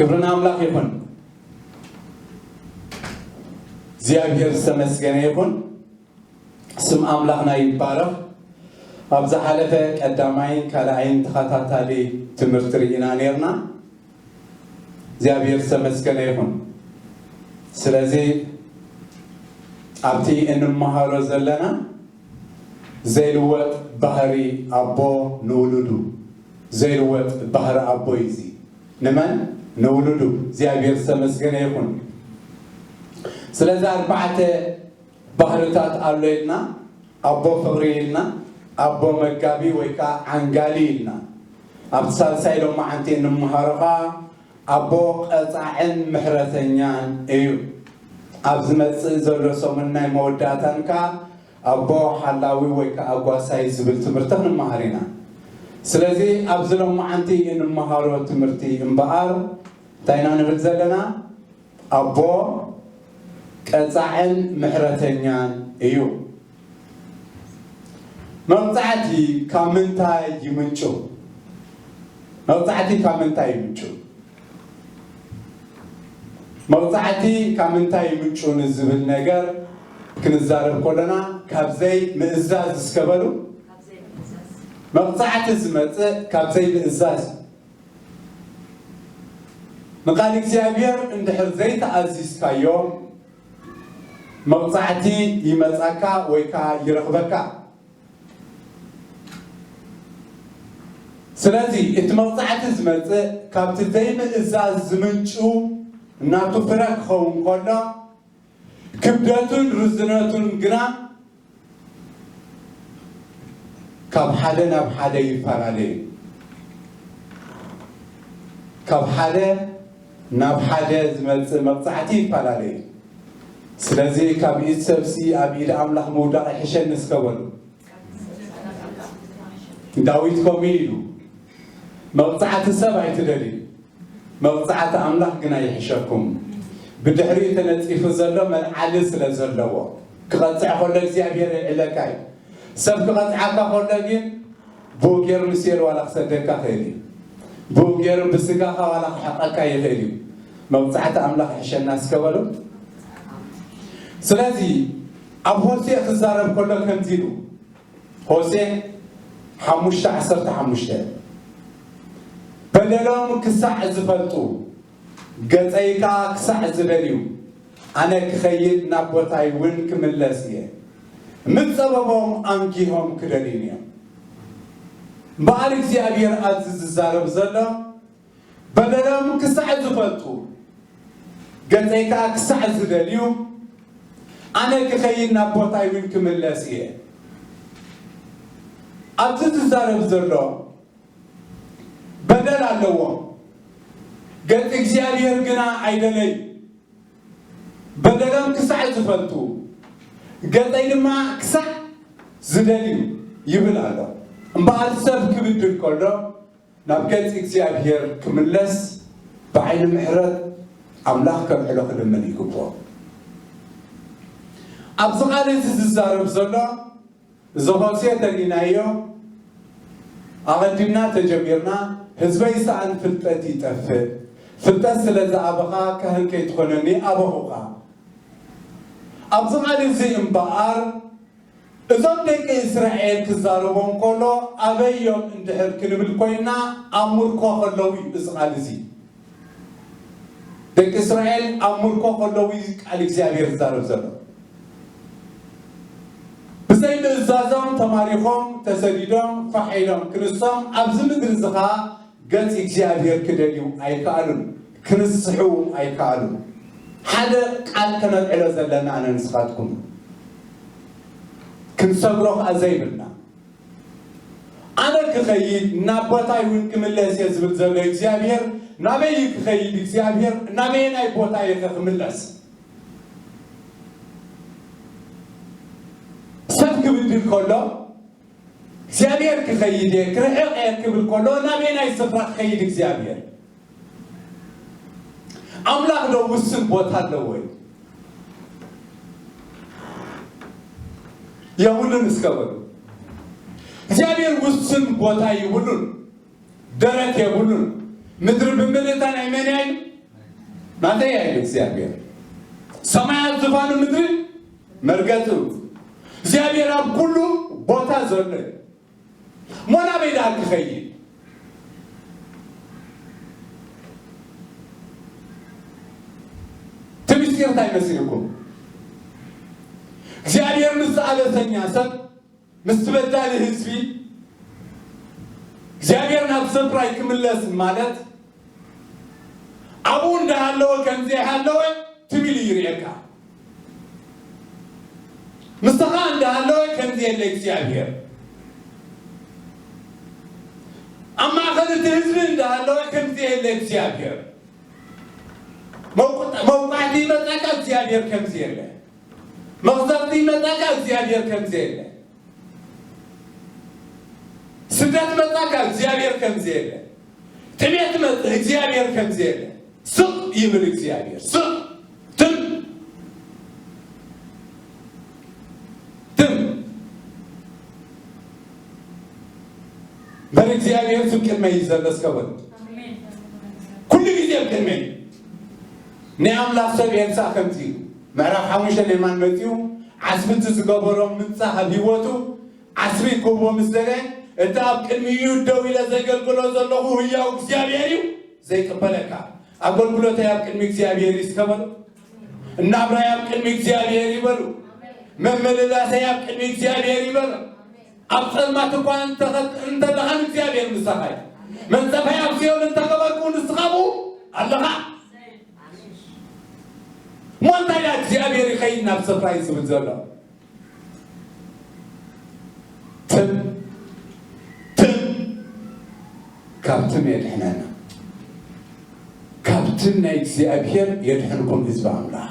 ክብሪ ንኣምላኽ ይኹን። እግዚኣብሔር ዝተመስገነ ይኹን። ስም ኣምላኽና ይባረኽ። ኣብ ዝሓለፈ ቀዳማይን ካልኣይን ተኸታታሊ ትምህርቲ ርኢና ነይርና። እግዚኣብሔር ዝተመስገነ ይኹን። ስለዚ ኣብቲ እንመሃሮ ዘለና ዘይልወጥ ባህሪ ኣቦ ንውሉዱ፣ ዘይልወጥ ባህሪ ኣቦ እዩ እዚ። ንመን? ንውሉዱ። እግዚኣብሔር ዝተመስገነ ይኹን። ስለዚ ኣርባዕተ ባህርታት ኣሎ ኢልና፣ ኣቦ ፍቕሪ ኢልና፣ ኣቦ መጋቢ ወይ ከዓ ዓንጋሊ ኢልና። ኣብቲ ሳልሳይ ሎማዓንቲ እንመሃሮ ከዓ ኣቦ ቀጻዕን ምሕረተኛን እዩ። ኣብ ዝመጽእ ዘሎ ሰሙን ናይ መወዳእታን ከዓ ኣቦ ሓላዊ ወይ ከዓ ጓሳይ ዝብል ትምህርቲ ክንመሃር ኢና። ስለዚ ኣብዚ ሎማዓንቲ እንመሃሮ ትምህርቲ እምበኣር እንታይ ኢና ንብል ዘለና? ኣቦ ቀጻዕን ምሕረተኛን እዩ። መቕጻዕቲ ካብ ምንታይ ይምንጩ? መቕጻዕቲ ካብ ምንታይ ይምንጩ? መቕጻዕቲ ካብ ምንታይ ይምንጩ ንዝብል ነገር ክንዛረብ ከለና ካብ ዘይምእዛዝ እስከ በሉ። መቕጻዕቲ ዝመጽእ ካብ ዘይምእዛዝ እዩ። ንቃል እግዚኣብሔር እንድሕር ዘይተኣዚዝካዮ መቕጻዕቲ ይመጻካ ወይ ከዓ ይረኽበካ። ስለዚ እቲ መቕጻዕቲ ዝመጽእ ካብቲ ዘይምእዛዝ ዝምንጩ እናቱ ፍረ ክኸውን ከሎ ክብደቱን ርዝነቱን ግና ካብ ሓደ ናብ ሓደ ይፈላለ እዩ። ካብ ሓደ ናብ ሓደ ዝመጽእ መቕጻዕቲ ይፈላለ እዩ። ስለዚ ካብ ኢድ ሰብሲ ኣብ ኢድ ኣምላኽ ምውዳቕ ይሕሸኒ እስከ በሉ። ዳዊት ከምኡ ኢሉ፣ መቕጻዕቲ ሰብ ኣይትደልዩ፣ መቕጻዕቲ ኣምላኽ ግና ይሕሸኩም። ብድሕሪኡ ተነጺፉ ዘሎ መልዓሊ ስለ ዘለዎ፣ ክቐጽዕ ከሎ እግዚኣብሔር የልዕለካ እዩ። ሰብ ክቐጽዓካ ከሎ ግን ብኡ ገይሩ ንሴል ዋላ ክሰደካ ይኽእል እዩ። ብኡ ገይሩ ብስጋኻ ዋላ ክሕቐካ ይኽእል እዩ። መቕጻዕቲ ኣምላኽ ይሕሸና እስከ በሉ። ስለዚ ኣብ ሆሴዕ ክዛረብ ከሎ ከምዚ ኢሉ፣ ሆሴዕ ሓሙሽተ ዓሰርተ ሓሙሽተ፣ በደሎም ክሳዕ ዝፈልጡ፣ ገጸይ ከኣ ክሳዕ ዝደልዩ፣ ኣነ ክኸይድ ናብ ቦታይ እውን ክምለስ እየ። ምጸበቦም ኣንጊሆም ክደልዩኒ እዮም። እምበኣር እግዚኣብሔር ኣብዚ ዝዛረብ ዘሎ በደሎም ክሳዕ ዝፈልጡ፣ ገጸይ ከኣ ክሳዕ ዝደልዩ፣ ኣነ ክኸይድ ናብ ቦታይ እውን ክምለስ እየ። ኣብዚ ዝዛረብ ዘሎ በደል ኣለዎም፣ ገጽ እግዚኣብሔር ግና ኣይደለዩ። በደሎም ክሳዕ ዝፈልጡ፣ ገጸይ ድማ ክሳዕ ዝደልዩ ይብል ኣሎ። እምበኣር ሰብ ክብድል ከሎ ናብ ገጽ እግዚኣብሔር ክምለስ ብዓይኒ ምሕረት ኣምላኽ ከልዕሎ ክልምን ይግብኦ። ኣብዚ ቃል እዚ ዝዛረብ ዘሎ እዚ ሆሴዕ ተሪእናዮ ኣቐዲምና ተጀሚርና፣ ህዝበይ ሰኣን ፍልጠት ይጠፍእ፣ ፍልጠት ስለ ዝኣበኻ ካህን ከይትኾነኒ ኣበኹኻ። ኣብዚ ቃል እዚ እምበኣር እዞም ደቂ እስራኤል ክዛረቦም ከሎ ኣበዮም እንድሕር ክንብል ኮይና ኣብ ምርኮ ከለዉ እዩ እዚ ቃል እዚ። ደቂ እስራኤል ኣብ ምርኮ ከለዉ እዩ ቃል እግዚኣብሔር ዝዛረብ ዘሎ። ብዘይ ምእዛዞም ተማሪኾም ተሰዲዶም ፋሕ ኢሎም ክንሶም ኣብዚ ምድሪ እዚ ኸዓ ገጽ እግዚኣብሔር ክደልዩ ኣይከኣሉን፣ ክንስሑ ኣይከኣሉን። ሓደ ቃል ከነልዕሎ ዘለና ኣነ ንስኻትኩም ክንሰግሮ ኸዓ ዘይብልና ኣነ ክኸይድ ናብ ቦታይ እውን ክምለስ እየ ዝብል ዘሎ እግዚኣብሔር ናበይ እዩ ክኸይድ እግዚኣብሔር ናበየናይ ቦታ እዩ ክምለስ ሰብ ክብድል ከሎ እግዚኣብሔር ክኸይድ እየ ክርሕቕ እየ ክብል ከሎ ናበየናይ ስፍራ ክኸይድ እግዚኣብሔር ኣምላኽ ዶ ውስን ቦታ ኣለዎ እዩ የብሉን እስከ በሉ እግዚኣብሔር ውስን ቦታ ይብሉን ደረት የብሉን ምድሪ ብምልእታ ናይ መን እያ እዩ ናተይ ኣይብል እግዚኣብሔር። ሰማያት ዝፋኑ፣ ምድሪ መርገጹ። እግዚኣብሔር ኣብ ኩሉ ቦታ ዘሎ እዩ። እሞ ናበይ ደኣ ክኸይድ? እቲ ምስጢር እንታይ መሲልኩም? እግዚኣብሔር ምስ ዝኣበሰኛ ሰብ፣ ምስ በዳሊ ህዝቢ እግዚኣብሔር ናብ ስፍራይ ክምለስ ማለት ኣብኡ እንዳሃለወ ከም ዘይሃለወ ትም ኢሉ ይርእየካ። ምሳኻ እንዳሃለወ ከም ዘየለ እግዚኣብሔር፣ ኣብ ማእኸል እቲ ህዝቢ እንዳሃለወ ከም ዘየለ እግዚኣብሔር፣ መውቁ- መውቃዕቲ ይመጻካ እግዚኣብሔር ከም ዘየለ፣ መቕዘፍቲ ይመጻካ እግዚኣብሔር ከም ዘየለ፣ ስደት መጻካ እግዚኣብሔር ከም ዘየለ፣ ጥሜት መጽእ እግዚኣብሔር ከም ዘየለ፣ ስቕ ይብል እግዚኣብሔር። ስቕ ትም ትም በር እግዚኣብሔር ስብ ቅድመይ እዩ ዘሎ። እስከ በሉ። ኩሉ ግዜ ኣብ ቅድመይ። ናይ ኣምላኽ ሰብ ኤልሳዕ ከምዚ እዩ። ምዕራፍ ሓሙሽተ ናይ ማን መጺኡ? ዓስቢ እቲ ዝገበሮ ምንጻህ ኣብ ህይወቱ ዓስቢ ክህቦ ምስ ደለ፣ እቲ ኣብ ቅድሚኡ ደው ኢለ ዘገልግሎ ዘለኹ ህያው እግዚኣብሔር እዩ ዘይቅበለካ። ኣገልግሎተይ ኣብ ቅድሚ እግዚኣብሔር እዩ እስከ በሉ። እናብራይ ኣብ ቅድሚ እግዚኣብሔር ይበሉ። መመልላሰይ ኣብ ቅድሚ እግዚኣብሔር ይበሉ። ኣብ ጸልማት እኳ እንተኸ- እንተለኻ እግዚኣብሔር ምሳኻ እዩ። መንጸፋይ ኣብ ሲኦል እንተገበርኩ ንስኻ ኣብኡ ኣለኻ። እሞ እንታይ ደኣ እግዚኣብሔር ይኸይድ ናብ ስፍራይ ዝብል ዘሎ? ትም ትም ካብ ትም የድሕነና። ካብ ትም ናይ እግዚኣብሔር የድሕንኩም ህዝቢ ኣምላኽ።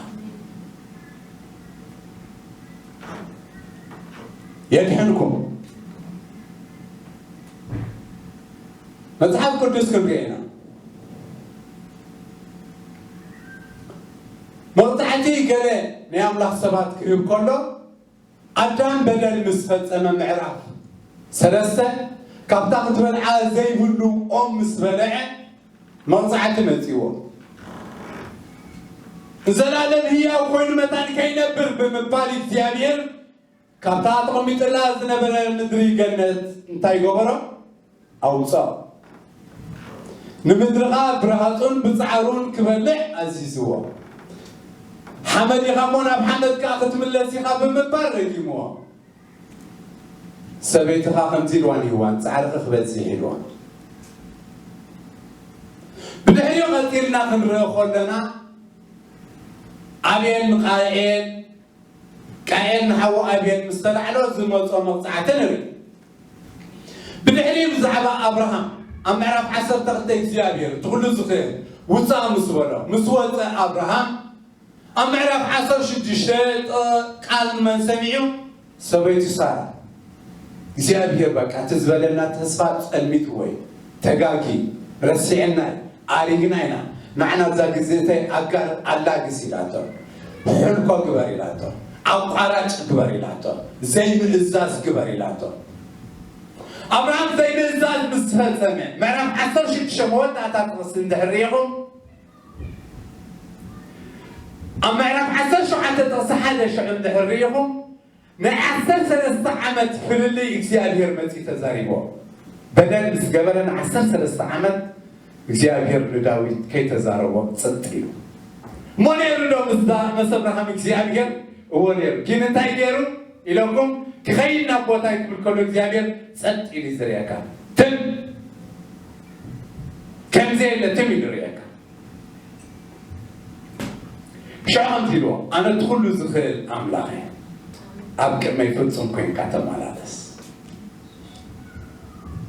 የድሕንኩም። መጽሓፍ ቅዱስ ክንርኢ ኢና። መቕጻዕቲ ገለ ናይ ኣምላኽ ሰባት ክህብ ከሎ፣ ኣዳም በደል ምስ ፈጸመ፣ ምዕራፍ ሰለስተ፣ ካብታ ክትበልዓ ዘይብሉ ኦም ምስ በልዐ መቕጻዕቲ መጺዎ። ንዘላለም ህያው ኮይኑ መታን ከይነብር ብምባል እግዚኣብሔር ካብታ ተቐሚጥላ ዝነበረ ምድሪ ገነት እንታይ ገበሮ? ኣውፅኦ። ንምድርኻ ብረሃፁን ብፃዕሩን ክበልዕ ኣዚዝዎ። ሓመድ ኢኻ እሞ ናብ ሓመድ ከዓ ክትምለስ ኢኻ ብምባል ረጊምዎ። ሰበይትኻ ከምዚ ኢልዋ ንህዋን፣ ፃዕርኺ ክበዝሕ ኢልዋ። ብድሕሪኡ ቀፂልና ክንርኦ ከለና ኣቤል ንቃኤል፣ ቃኤል ንሓዉ ኣቤል ምስ ተላዕሎ ዝመፆ መቕፃዕቲ ንርኢ። ብድሕሪኡ ብዛዕባ ኣብርሃም ኣብ ምዕራፍ ዓሰርተ ክልተ እግዚኣብሔር እቲ ኩሉ ዝኽእል ውፃእ ምስ በሎ፣ ምስ ወፀ ኣብርሃም ኣብ ምዕራፍ ዓሰርተ ሽዱሽተ ቃል መን ሰሚዑ? ሰበይቱ ሳራ። እግዚኣብሔር በቃ እቲ ዝበለና ተስፋ ጸልሚትዎ እዩ። ተጋጊ፣ ረሲዕና እዩ፣ ኣሪግና ኢና። ንዓና እዛ ግዝእተይ ኣጋር ኣላግስ ኢላቶ። ሕልኮ ግበር ኢላቶ። ኣቋራጭ ግበር ኢላቶ። ዘይምእዛዝ ግበር ኢላቶ። ኣብርሃም ዘይምእዛዝ ምስ ፈጸመ፣ ምዕራፍ ዓሰርተ ሽዱሽተ መወዳእታ ጥቕሲ እንድሕር ርኢኹም፣ ኣብ ምዕራፍ ዓሰርተ ሸውዓተ ጥቕሲ ሓደ ሽዑ እንድሕር ርኢኹም፣ ናይ ዓሰርተ ሰለስተ ዓመት ፍልልይ እግዚኣብሔር መጺኡ ተዛሪቦ። በደል ምስ ገበረ ንዓሰርተ ሰለስተ ዓመት እግዚኣብሔር ንዳዊት ከይተዛረቦ ጸጥ ኢሉ። እሞ ነይሩ ዶ ምስዛ-፣ ምስ ኣብርሃም እግዚኣብሔር? እዎ ነይሩ። ግን እንታይ ገይሩ ኢለኩም? ክኸይድ ናብ ቦታይ ክብል ከሎ እግዚኣብሔር ጸጥ ኢሉ እዩ ዝርእየካ። ትም ከምዚ የለ ትም ኢሉ ይርእየካ። ሽዑ ከምዚ ኢልዎ፣ ኣነ እቲ ኩሉ ዝኽእል ኣምላኽ እየ፣ ኣብ ቅድመይ ፍጹም ኮይንካ ተመላለስ።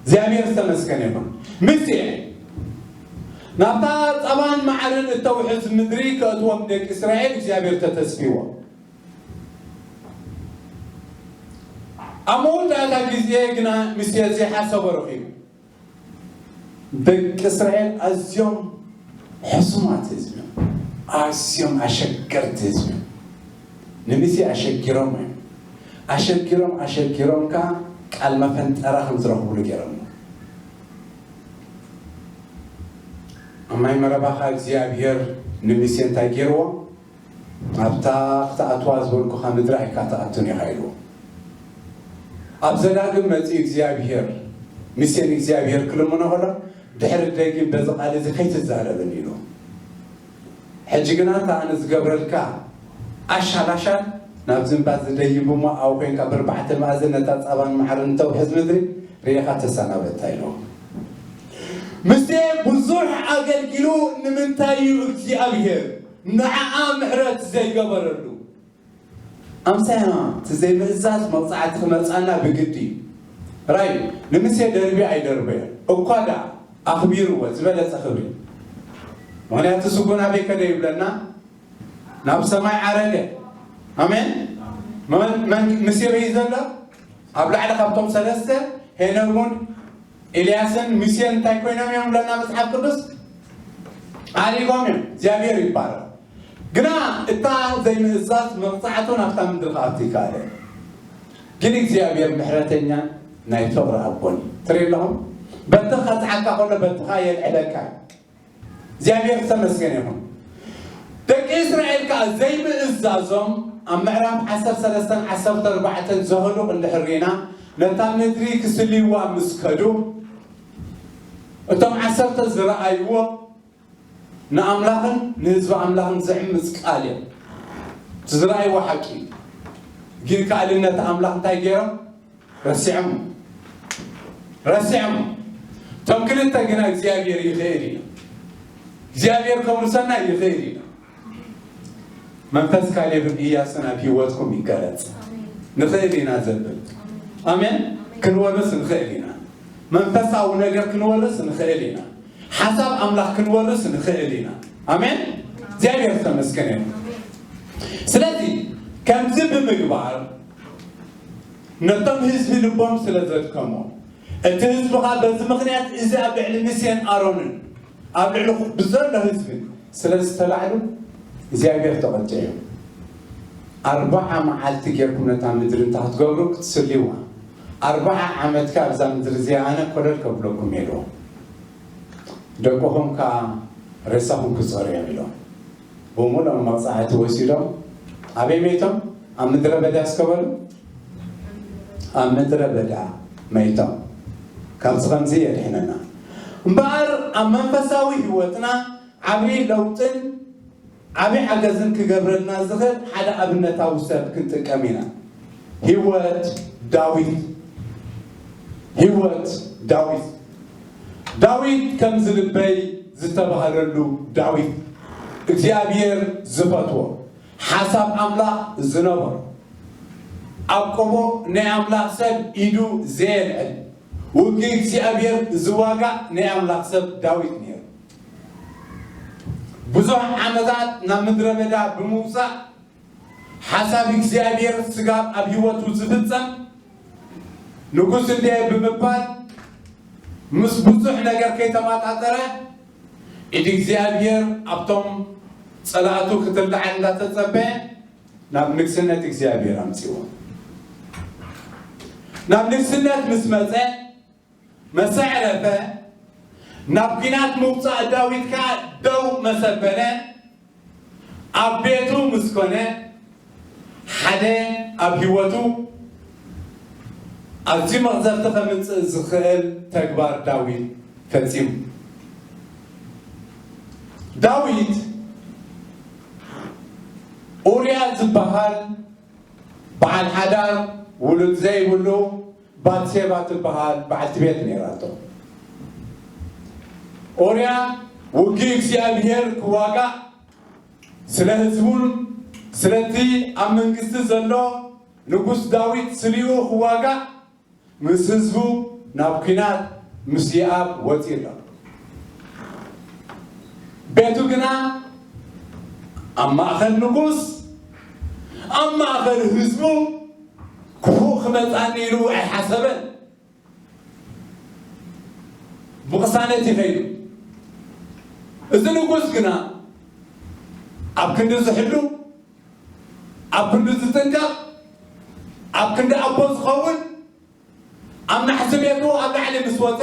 እግዚኣብሔር ዝተመስገነ ይኹን። ሙሴ ናብታ ጸባን መዓርን እተውሕዝ ምድሪ ከእትዎም ደቂ እስራኤል እግዚኣብሔር ተተስፊዎ። ኣብ መወዳእታ ግዜ ግና ሙሴ ዘይሓሰቦ ረኺቡ። ደቂ እስራኤል ኣዝዮም ሕሱማት ህዝቢ እዮም። ኣዝዮም ኣሸገርቲ ህዝቢ እዮም። ንሙሴ ኣሸጊሮም እዮም። ኣሸጊሮም፣ ኣሸጊሮም ከኣ ቃል መፈንጠራ ከም ዝረኽብሉ ገይሮም። ኣብ ማይ መረባኻ እግዚኣብሔር ንሙሴ እንታይ ገይርዎ? ኣብታ ክትኣትዋ ዝበልኩኻ ምድሪ ኣይካ ትኣቱን ኢኻ ኢልዎ። ኣብ ዘዳግም መጺኡ እግዚኣብሔር ሙሴ ንእግዚኣብሔር ክልምኖ ከሎ፣ ድሕሪ ደጊም በዚ ቃል እዚ ከይትዛረብን ኢሉ። ሕጂ ግና እታ ኣነ ዝገብረልካ ኣሻል ኣሻል ናብዚ እምባ ዝደይቡ እሞ ኣብኡ ኮይንካ ብርባዕተ መኣዝን ነታ ጻባን ማዕርን እተውሕዝ ምድሪ ርኢኻ ተሰናበታ ኢልዎ። ሙሴ ብዙሕ ኣገልጊሉ ንምንታይ እዩ እግዚኣብሔር ንዓኣ ምሕረት ዘይገበረሉ? ኣምሳያ እቲ ዘይምእዛዝ መቕጻዕቲ ክመጻና ብግዲ እዩ። ራይ ንሙሴ ደርቢ ኣይደርበዮ እኳ ደኣ ኣኽቢርዎ ዝበለጸ ክብሪ። ምኽንያቱ ስጉን ኣበይ ከደ ይብለና ናብ ሰማይ ዓረገ። ኣሜን። መን መን ሙሴ በይ ዘሎ ኣብ ላዕሊ ካብቶም ሰለስተ ሄኖክ እውን ኤልያስን ሙሴን እንታይ ኮይኖም እዮም ብለና መጽሓፍ ቅዱስ? ዓሪጎም እዮም። እግዚኣብሔር ይባረክ። ግና እታ ዘይምእዛዝ መቕጻዕቱ ናብታ ምድሪ ክኣቱ ይከኣለ። ግን እግዚኣብሔር ምሕረተኛን ናይ ፍቕሪ ኣቦን እዩ። ትርኢ ኣለኹም? በቲ ከጽዓካ ከሎ በትኻ የልዕለካ እዩ። እግዚኣብሔር ዝተመስገነ ይኹን። ደቂ እስራኤል ከኣ ዘይምእዛዞም ኣብ ምዕራፍ ዓሰርተ ሰለስተን ዓሰርተ ኣርባዕተን ዘህሉቕ እንድሕር ርኢና ነታ ምድሪ ክስልይዋ ምስ ከዱ እቶም ዓሰርተ ዝረኣይዎ ንኣምላኽን ንህዝቢ ኣምላኽን ዝዕምጽ ቃል እዮም። እቲ ዝረኣይዎ ሓቂ እዩ። ግን ከኣልነት ኣምላኽ እንታይ ገይሮም? ረሲዖም ረሲዖም። እቶም ክልተ ግና እግዚኣብሔር ይኽእል እዩ። እግዚኣብሔር ከውርሰና ይኽእል እዩ። መንፈስ ካሌብን ኢያሱን ኣብ ህይወትኩም ይገለጽ። ንኽእል ኢና ዘብል ኣሜን። ክንወርስ ንኽእል ኢና። መንፈሳዊ ነገር ክንወርስ ንኽእል ኢና። ሓሳብ ኣምላኽ ክንወርስ ንኽእል ኢና። ኣሜን። እግዚኣብሔር ዝተመስገነ ይኹን። ስለዚ ከምዚ ብምግባር ነቶም ህዝቢ ልቦም ስለ ዘድከሞ እቲ ህዝቢ ኸኣ በዚ ምኽንያት እዚ ኣብ ልዕሊ ሙሴን ኣሮንን ኣብ ልዕሊ ብዘሎ ህዝቢ ስለ ዝተላዕሉ እግዚኣብሔር ተቐጢዑ። ኣርባዓ መዓልቲ ጌርኩም ነታ ምድሪ እንተ ክትገብሩ ክትስልይዋ ኣርባዓ ዓመት ከኣ ኣብዛ ምድሪ እዚኣ ኣነ ኮለል ከብለኩም እየ ኢልዎም። ደቅኹም ከኣ ሬሳኹም ክጸሩ እዮም ኢሎም ብምሉኦም መቕጻዕቲ ወሲዶም ኣበይ መይቶም? ኣብ ምድረ በዳ እስከ በሉ። ኣብ ምድረ በዳ መይቶም። ካብዚ ከምዚ የድሕነና እምበኣር ኣብ መንፈሳዊ ህይወትና ዓብዪ ለውጥን ዓብዪ ሓገዝን ክገብረልና ዝኽእል ሓደ ኣብነታዊ ሰብ ክንጥቀም ኢና። ህይወት ዳዊት። ህይወት ዳዊት። ዳዊት ከም ዝልበይ ዝተባህለሉ ዳዊት፣ እግዚኣብሔር ዝፈትዎ፣ ሓሳብ ኣምላኽ ዝነበሮ፣ ኣብ ቆቦ ናይ ኣምላኽ ሰብ ኢዱ ዘየልዕል፣ ውግእ እግዚኣብሔር ዝዋጋእ ናይ ኣምላኽ ሰብ ዳዊት ነይሩ። ብዙሕ ዓመታት ናብ ምድረ በዳ ብምውጻእ ሓሳብ እግዚኣብሔር ስጋብ ኣብ ህይወቱ ዝፍጸም ንጉስ እንድየ ብምባል ምስ ብዙሕ ነገር ከይተመጣጠረ ኢድ እግዚኣብሔር ኣብቶም ጸላእቱ ክትለዓል እንዳተጸበየ ናብ ንግስነት እግዚኣብሔር ኣምጺዎ። ናብ ንግስነት ምስ መጸ መሰዕረፈ ናብ ኲናት ምውጻእ ዳዊት ከኣ ደው መሰበለ ኣብ ቤቱ ምስ ኮነ ሓደ ኣብ ህይወቱ ኣዝዩ መቕዘፍቲ ከምጽእ ዝኽእል ተግባር ዳዊት ፈጺሙ። ዳዊት ኡርያ ዝበሃል በዓል ሓዳር ውሉድ ዘይብሉ ባትሴባ ትበሃል በዓልቲ ቤት ነይራቶ። ኦርያ ውግእ እግዚኣብሔር ክዋጋእ ስለ ህዝቡን ስለቲ ኣብ መንግስቲ ዘሎ ንጉስ ዳዊት ስሊኡ ክዋጋእ ምስ ህዝቡ ናብ ኲናት ምስ ይኣብ ወፂኡ ኣሎ። ቤቱ ግና ኣብ ማእኸል ንጉስ ኣብ ማእኸል ህዝቡ ክፉእ ክመፃኒ ኢሉ ኣይሓሰበን። ብቕሳነት ይኸይዱ። እዚ ንጉስ ግና ኣብ ክንዲ ዝሕሉ ኣብ ክንዲ ዝጥንቀቕ ኣብ ክንዲ ኣቦ ዝኸውን ኣብ ናሕሲ ቤቱ ኣብ ላዕሊ ምስ ወፀ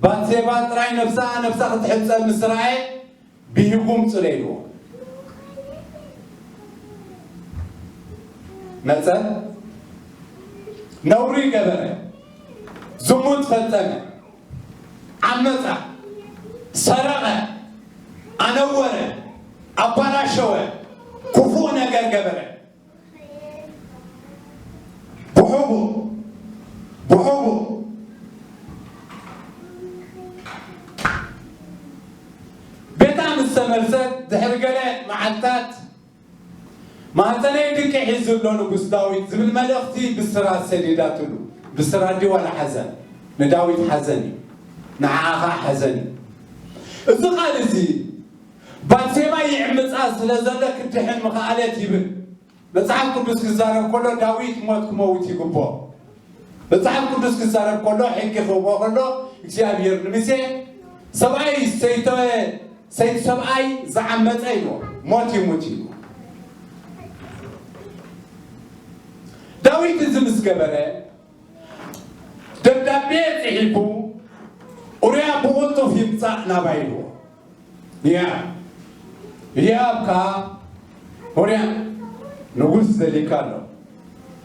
ባትሴባ ጥራይ ነብሳ ነብሳ ክትሕፀብ ምስ ረኣየ ብሂጉም ጽለይዎ። መጸ፣ ነውሪ ገበረ፣ ዝሙት ፈጸመ፣ ዓመጻ፣ ሰረቐ፣ ኣነወረ፣ ኣባላሸወ፣ ክፉእ ነገር ገበረ። ብሕቡእ ብሕቡእ ቤታ ምስ ተመልሰት ድሕሪ ገለ መዓልታት፣ ማህፀነይ ድቂ ሒዙ ኣሎ ንጉስ ዳዊት ዝብል መልእኽቲ ብስራት ሰዲዳትሉ። ብስራት ድዩ ዋላ ሓዘን? ንዳዊት ሓዘን እዩ፣ ንዓኻ ሓዘን እዩ። እዚ ቃል እዚ ባርሴማ ይዕምፃ ስለ ዘሎ ክድሕን ምኽኣለት ይብል። መጽሓፍ ቅዱስ ክዛረብ ከሎ ዳዊት ሞት ክመውት ይግብኦ። መጽሓፍ ቅዱስ ክዛረብ ከሎ፣ ሕጊ ክህቦ ከሎ እግዚኣብሔር ንሙሴ፣ ሰብኣይ ሰይተ-፣ ሰይቲ ሰብኣይ ዝዓመጸ ኢልዎ፣ ሞት ይሙት ኢልዎ። ዳዊት እዚ ምስ ገበረ፣ ደብዳቤ ጽሒፉ፣ ኡርያ ብቕልጡፍ ይምጻእ ናባይ ኢልዎ። ያ፣ ያብ ከኣ፣ ሆርያ፣ ንጉስ ደሊካ ኣሎ።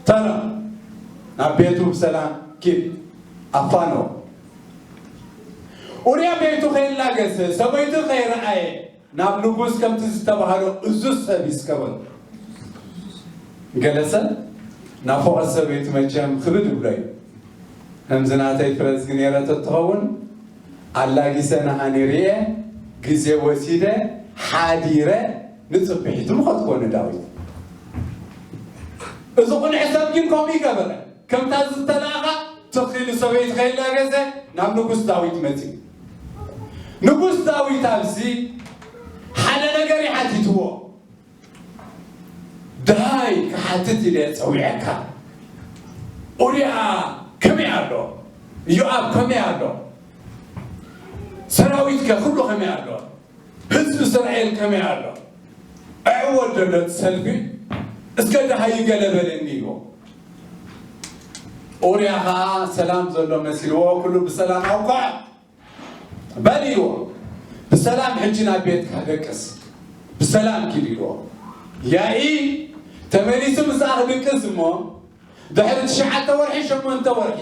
ተሎ፣ ናብ ቤቱ ብሰላም ኪድ፣ ኣፋንዎ። ኡርያ ቤቱ ከይላገሰ፣ ሰበይቱ ከይረኣየ፣ ናብ ንጉስ ከምቲ ዝተባህሎ እዙ ሰብ ይስከበሉ። ገለ ሰብ ናፍቖት ሰበይቱ መቸም ክብድ ይብሎ እዩ። ከምዚ ናተይ ፍረዝጊ ነይረ ተትኸውን፣ ኣላጊሰ ንሃኒ ርእየ፣ ግዜ ወሲደ፣ ሓዲረ፣ ንጽብሒቱ ምኸድኩዎ ንዳዊት። እዚ ቁኑዕ ሰብ ግን ከምኡ ይገበረ። ከምታ ዝተላእኻ ትኽ ኢሉ ሰበይቱ ከይላገሰ ናብ ንጉስ ዳዊት መጺኡ። ንጉስ ዳዊት ኣብዚ ሓደ ነገር ይሓቲትዎ። ድሃይ ክሓትት ኢለ ጸዊዐካ። ኡርያ ከመይ ኣሎ? ኢዮኣብ ከመይ ኣሎ? ሰራዊትከ ኩሉ ከመይ ኣሎ? ህዝቢ እስራኤል ከመይ ኣሎ? እዕወት ዘሎ እቲ ሰልፊ? እስከ ድሃይ ገለ በለኒ ኢልዎ። ኡርያ ኸኣ ሰላም ዘሎ መሲልዎ፣ ኩሉ ብሰላም ኣውቃዕ። በል ኢልዎ፣ ብሰላም ሕጂ ናብ ቤትካ ደቅስ፣ ብሰላም ኪድ ኢልዎ። ያኢ ተመሊሱ ምሳኣ ክድቅስ እሞ፣ ድሕሪ ትሽዓተ ወርሒ፣ ሸሞንተ ወርሒ፣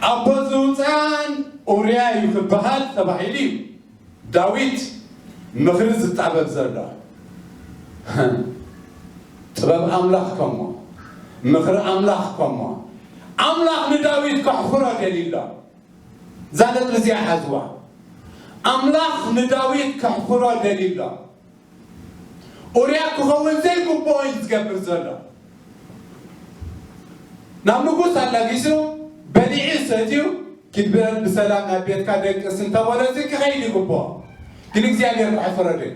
ኣቦ ዝውፃን ኡርያ እዩ ክበሃል ተባሂሉ እዩ። ዳዊት ምኽሪ ዝጣበብ ዘሎ። ጥበብ ኣምላኽ ከሞ፣ ምኽሪ ኣምላኽ ከሞ፣ ኣምላኽ ንዳዊት ከሕፍሮ ደልዩ ኣሎ። እዛ ነጥቢ እዚኣ ሓዝዋ። ኣምላኽ ንዳዊት ከሕፍሮ ደልዩ ኣሎ። ኡርያ ክኸውን ዘይግብኦ እዩ ዝገብር ዘሎ። ናብ ንጉስ ኣላጊሱ፣ በሊዑ ሰትዩ፣ ኪድ በል ብሰላም ናብ ቤትካ ደቅስ እንተበሎ እዚ ክኸይድ ይግብኦ። ግን እግዚኣብሔር ከሕፍሮ ደልዩ።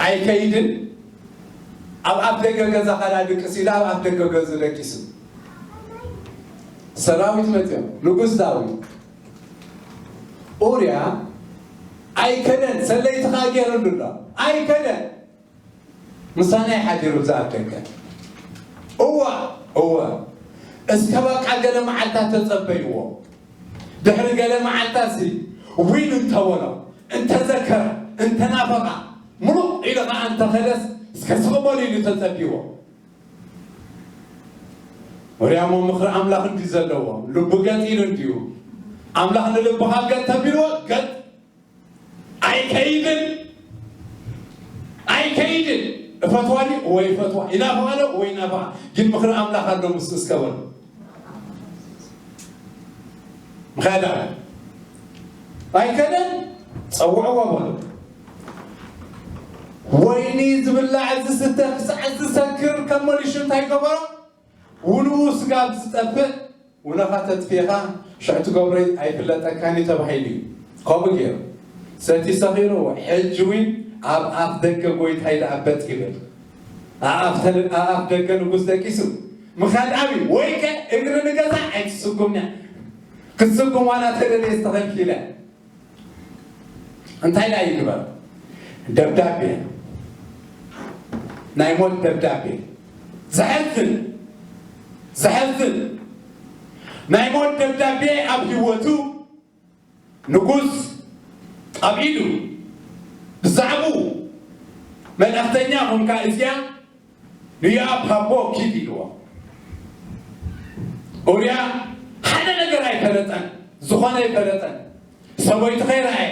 ኣይከይድን። ኣብ ኣፍ ደገ ገዛ ካላ ድቅስ ኢሉ ኣብ ኣፍ ደገ ገዛ ደቂሱ። ሰራዊት መፅዮም፣ ንጉስ ዳዊት። ኡርያ ኣይከደን፣ ሰለይትኻ ገይሩሉ ኣሎ። ኣይከደን። ምሳና ይሓዲሩ ብዛ ኣፍ ደገ። እዋ፣ እወ። እስከ በቃ ገለ መዓልታት ተጸበይዎ። ድሕሪ ገለ መዓልታትሲ ዊን እንተበሎ፣ እንተዘከረ፣ እንተናፈቓ፣ ምሉቕ ኢሉ ኸኣ እንተኸደስ፣ እስከ ስቕ በሉ ኢሉ ተጸቢዎ። ወርያሞ ምኽሪ ኣምላኽ እንዲ ዘለዎ፣ ልቡ ገጥ ኢሉ እንዲዩ። ኣምላኽ ንልብኻ ገጥ ተቢልዎ፣ ገጥ። ኣይከይድን፣ ኣይከይድን። እፈትዋ ድዩ? ወይ እፈትዋ። ይናፍቓ ዶ? ወይ ይናፍቓ። ግን ምኽሪ ኣምላኽ ኣሎ ምስ እስከ በሉ። ምኸዳ። ኣይከደን፣ ጸውዕዎ በሉ። ወይኒ ዝብላዕ ዝስተ ክሳዕ ዝሰክር ከም መሊሹ እንታይ ገበሮ? ውንኡ ስጋብ ዝጠፍእ፣ ውነኻ ተጥፊእኻ ሽዑ ትገብሮ ኣይፍለጠካን እዩ ተባሂሉ እዩ። ከምኡ ገይሩ ሰቲ ሰኺሩ፣ ሕጂ እውን ኣብ ኣፍ ደገ ጎይታይ ደኣ በጥ ይብል። ኣኣፍ ተል-፣ ኣኣፍ ደገ ንጉስ ደቂሱ ምኻድ ኣብዩ። ወይከ እግሪ ንገዛ ኣይትስጉምና። ክትስጉም ዋላ ተደልየ ዝተኸልኪለ። እንታይ ደኣ ይግበር? ደብዳቤ፣ ናይ ሞት ደብዳቤ። ዘሕዝን፣ ዘሕዝን። ናይ ሞት ደብዳቤ ኣብ ህይወቱ ንጉስ ኣብ ኢዱ ብዛዕባኡ መልእኽተኛ ኾንካ እዝያ ንዮኣብ ሃቦ ኪድ ኢልዎ። ኡርያ ሓደ ነገር ኣይፈለጠን፣ ዝኾነ ኣይፈለጠን። ሰበይቱ ከይረኣየ፣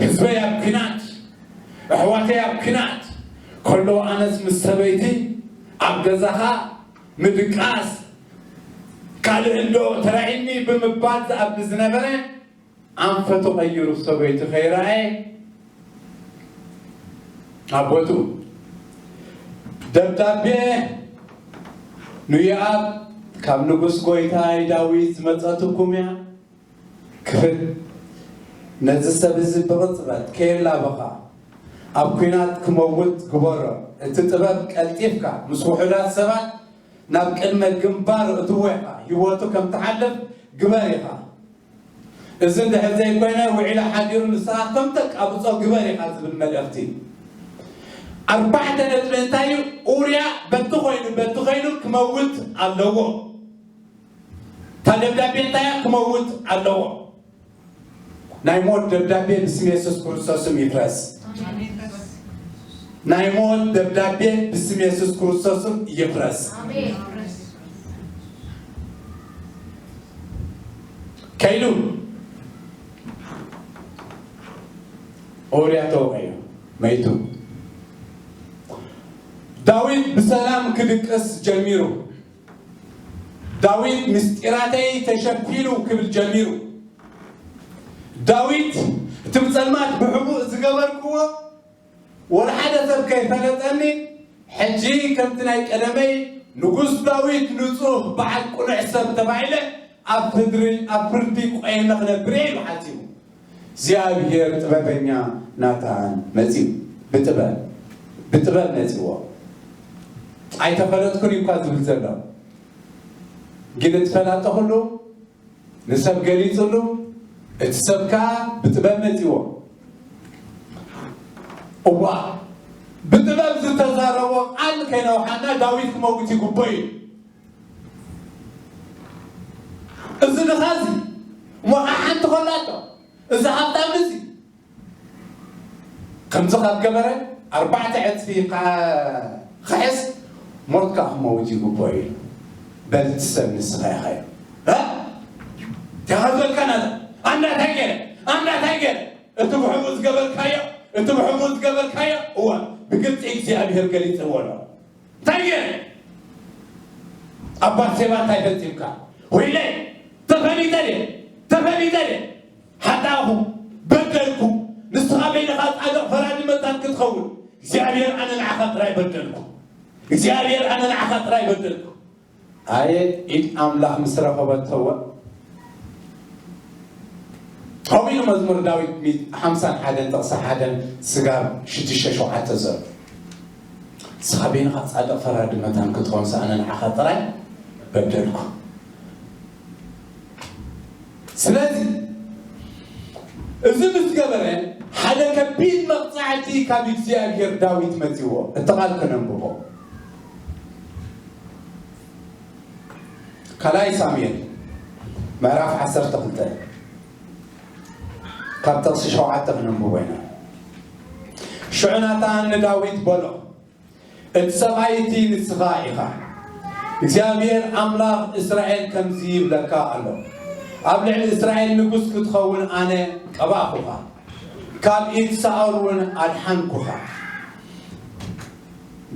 ህዝበይ ኣብ ኲናት፣ ኣሕዋተይ ኣብ ኲናት ከለዉ ኣነስ ምስ ሰበይቲ ኣብ ገዛኻ ምድቃስ ካልእ እንዶ ተራእዩኒ ብምባል ዝኣቢ ዝነበረ ኣንፈቱ ቀይሩ ሰበይቱ ከይረኣየ ኣብ ቦትኡ ደብዳቤ ንዮኣብ ካብ ንጉስ ጎይታይ ዳዊት ዝመጸትኩም እያ። ክፍል ነዚ ሰብ እዚ ብቕጽበት ከየላበኻ ኣብ ኲናት ክመውት ግበሮ። እቲ ጥበብ ቀልጢፍካ ምስ ውሑዳት ሰባት ናብ ቅድመ ግንባር እትዎ ኢኻ። ህይወቱ ከም ትሓልፍ ግበር ኢኻ። እዚ እንድሕር ዘይኮይነ ውዒሉ ሓዲሩ ንስኻ ከም ተቃብጾ ግበር ኢኻ ዝብል መልእኽቲ። ኣርባዕተ ነጥቢ እንታይ እዩ? ኡርያ በቲ ኮይኑ በቲ ኮይኑ ክመውት ኣለዎ። እታ ደብዳቤ እንታይ እያ? ክመውት ኣለዎ። ናይ ሞት ደብዳቤ ብስም የሱስ ክርስቶስም ይፍረስ። ናይ ሞት ደብዳቤ ብስም የሱስ ክርስቶስም ይፍረስ። ከይዱ ኦርያ ተወቀዩ መይቱ። ዳዊት ብሰላም ክድቅስ ጀሚሩ። ዳዊት ምስጢራተይ ተሸፊኑ ክብል ጀሚሩ። ዳዊት እቲ ብጸልማት ብሕቡእ ዝገበርክዎ ወላ ሓደ ሰብ ከይፈለጠኒ፣ ሕጂ ከምቲ ናይ ቀደመይ ንጉስ ዳዊት ንጹህ በዓል ቅኑዕ ሰብ ተባሂለ ኣብ ፍድሪ-፣ ኣብ ፍርዲ ቆይመ ክነብር እየ ኢሉ ሓሲቡ። እግዚኣብሔር ጥበበኛ ናታን መጺኡ። ብጥበብ፣ ብጥበብ መጺዎ። ኣይተፈለጥኩን እዩ እኳ ዝብል ዘሎ። ግን እቲ ፈላጠ ኩሉ ንሰብ ገሊጽሉ፣ እቲ ሰብ ከኣ ብጥበብ መጺዎ። እዋ፣ ብጥበብ ዝተዛረቦ ቃል ከይነውሓና ዳዊት ክመውት ይግቦ እዩ። እዚ ድኻ እዚ እሞ ከዓ ሓንቲ ኮላቶ፣ እዚ ሃብታም እዚ ከምዚ ካብ ገበረ ኣርባዕተ ዕጽፊ ካ-፣ ክሕስ ሞትካ ክመውት ይግቦ እዩ። በልቲ ሰብ ንስኻ ኢኻ እዩ። እ? ተሃዘልካ ናታ። ኣንዳ እንታይ ገይረ? ኣንዳ እንታይ ገይረ? እቲ ብሕቡእ ዝገበርካዮ፣ እቲ ብሕቡእ ዝገበርካዮ፣ እወ፣ ብግልጺ እግዚኣብሔር ገሊጽዎ ኣሎ። እንታይ ገይረ? ኣብ ባርሴባ እንታይ ፈጺምካ? ወይለይ፣ ተፈሊጠ ድየ? ተፈሊጠ ድየ? ሓጣእኹ፣ በደልኩ። ንስኻ በይንኻ ጻድቕ ፈራዲ መታን ክትኸውን፣ እግዚኣብሔር ኣነ ንዓኻ ጥራይ በደልኩ። እግዚኣብሔር ኣነ ንዓኻ ጥራይ በደልኩ። ኣየ ኢድ ኣምላኽ ምስ ረኸበቶ እወ። ከምኡ ኢሉ መዝሙር ዳዊት ሚ-፣ ሓምሳን ሓደን ጥቕሲ ሓደን ስጋብ ሽዱሽተ ሸውዓተ ዘሎ። ንስኻ በይንኻ ጻድቕ ፈራዲ መታን ክትኾንስ ኣነ ንዓኻ ጥራይ በደልኩ። ስለዚ እዚ ምስ ገበረ ሓደ ከቢድ መቕጻዕቲ ካብ እግዚኣብሔር ዳዊት መጺዎ። እቲ ቃል ከነንብቦ። ካልኣይ ሳሙኤል ምዕራፍ ዓሰርተ ክልተ ካብ ጥቕሲ ሸውዓተ ክነንብቦ ኢና። ሽዑ ናታን ንዳዊት በሎ፣ እቲ ሰብኣይ እቲ ንስኻ ኢኻ። እግዚኣብሔር ኣምላኽ እስራኤል ከምዚ ይብለካ ኣሎ፣ ኣብ ልዕሊ እስራኤል ንጉስ ክትኸውን ኣነ ቀባእኹኻ፣ ካብ ኢድ ሳኦል እውን ኣድሓንኩኻ፣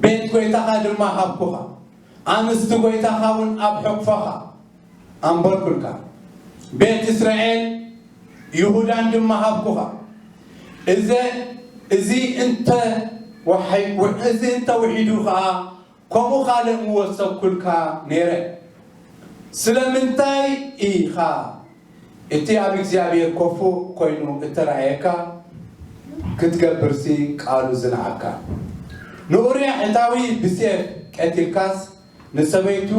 ቤት ጐይታኻ ድማ ሃብኩኻ፣ ኣንስቲ ጐይታኻ እውን ኣብ ሕቑፎኻ ኣንበርኩልካ፣ ቤት እስራኤል ይሁዳን ድማ ሃብኩኻ። እዘ-፣ እዚ እንተ ወሓይ-፣ እዚ እንተ ውሒዱ ኸኣ ከምኡ ካልእ ምወሰኩልካ ነይረ። ስለምንታይ ኢኻ እቲ ኣብ እግዚኣብሔር ከፉእ ኮይኑ እተራእየካ ክትገብርሲ ቃሉ ዝነዓካ? ንኡርያ ሕታዊ ብሴፍ ቀቲልካስ ንሰበይቱ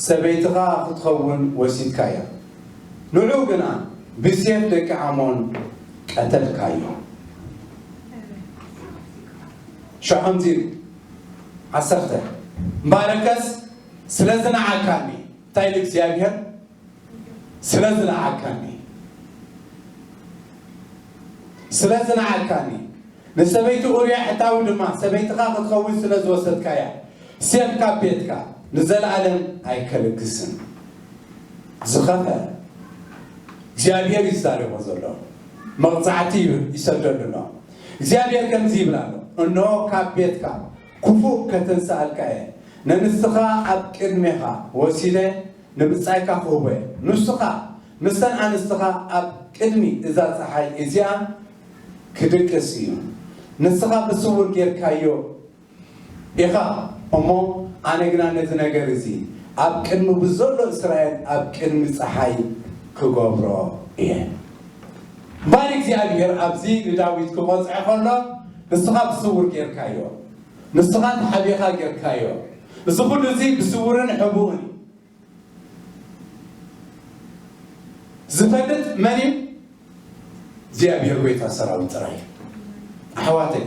ሰበይትኻ ክትኸውን ወሲድካያ። ንዑ ግና ብሴፍ ደቂ ዓሞን ቀተልካዮ። ሸሕምዚ ዓሰርተ እምበኣርከስ ስለ ዝነዓካኒ፣ እንታይ ኢሉ እግዚኣብሔር? ስለ ዝነዓካኒ። ስለ ዝነዓቅካኒ፣ ንሰበይቲ ኡርያ ሕታዊ ድማ ሰበይትኻ ክትኸውን ስለ ዝወሰድካያ፣ ሴፍ ካብ ቤትካ ንዘለኣለም ኣይከልግስን። ዝኸፈ እግዚኣብሔር እዩ ዝዛረቦ ዘሎ። መቕጻዕቲ እዩ ይሰደሉ ኣሎ። እግዚኣብሔር ከምዚ ይብል ኣሎ፣ "እንሆ ካብ ቤትካ ክፉእ ከተንስኣልካ እየ፣ ነንስትኻ ኣብ ቅድሜኻ ወሲደ ንብጻይካ ክህቦ እየ። ንስኻ ምስተን ኣንስትኻ ኣብ ቅድሚ እዛ ጸሓይ እዚኣ ክድቅስ እዩ። ንስኻ ብስውር ጌርካዮ ኢኻ እሞ፣ ኣነ ግና ነዚ ነገር እዚ ኣብ ቅድሚ ብዘሎ እስራኤል ኣብ ቅድሚ ጸሓይ ክገብሮ እየ።" እምበኣር እግዚኣብሔር ኣብዚ ንዳዊት ክቐጽዖ ከሎ፣ "ንስኻ ብስውር ጌርካዮ፣ ንስኻ ተሓቢኻ ጌርካዮ፣ እዚ ኩሉ እዚ ብስውርን ሕቡእን እዩ። ዝፈልጥ መን እዩ? እግዚኣብሔር ጎይታ ሰራዊት ጥራይ እዩ።" ኣሕዋተይ፣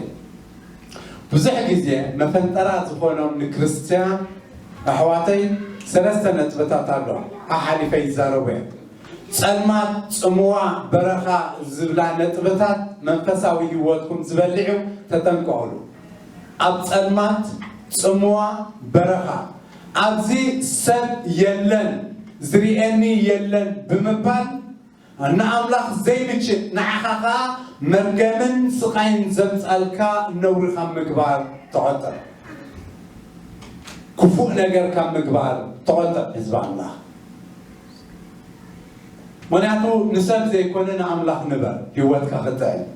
ብዙሕ ግዜ መፈንጠራ ዝኾኖም ንክርስትያን ኣሕዋተይ ሰለስተ ነጥብታት ኣሎ ኣሓሊፈ ይዛረቡ እዮም። ጸልማት፣ ጽምዋ፣ በረኻ ዝብላ ነጥብታት መንፈሳዊ ህይወትኩም ዝበልዕ እዩ፣ ተጠንቀቑሉ። ኣብ ጸልማት፣ ጽምዋ፣ በረኻ፣ ኣብዚ ሰብ የለን፣ ዝርእየኒ የለን ብምባል ንኣምላኽ ዘይምችእ፣ ንዓኻ ኸኣ መርገምን ስቓይን ዘምጻልካ ነውሪ ካብ ምግባር ተቖጠብ። ክፉእ ነገር ካብ ምግባር ተቖጠብ፣ ህዝቢ ኣምላኽ። ምኽንያቱ ንሰብ ዘይኮነ ንኣምላኽ ንበር፣ ህይወትካ ክጥዕም።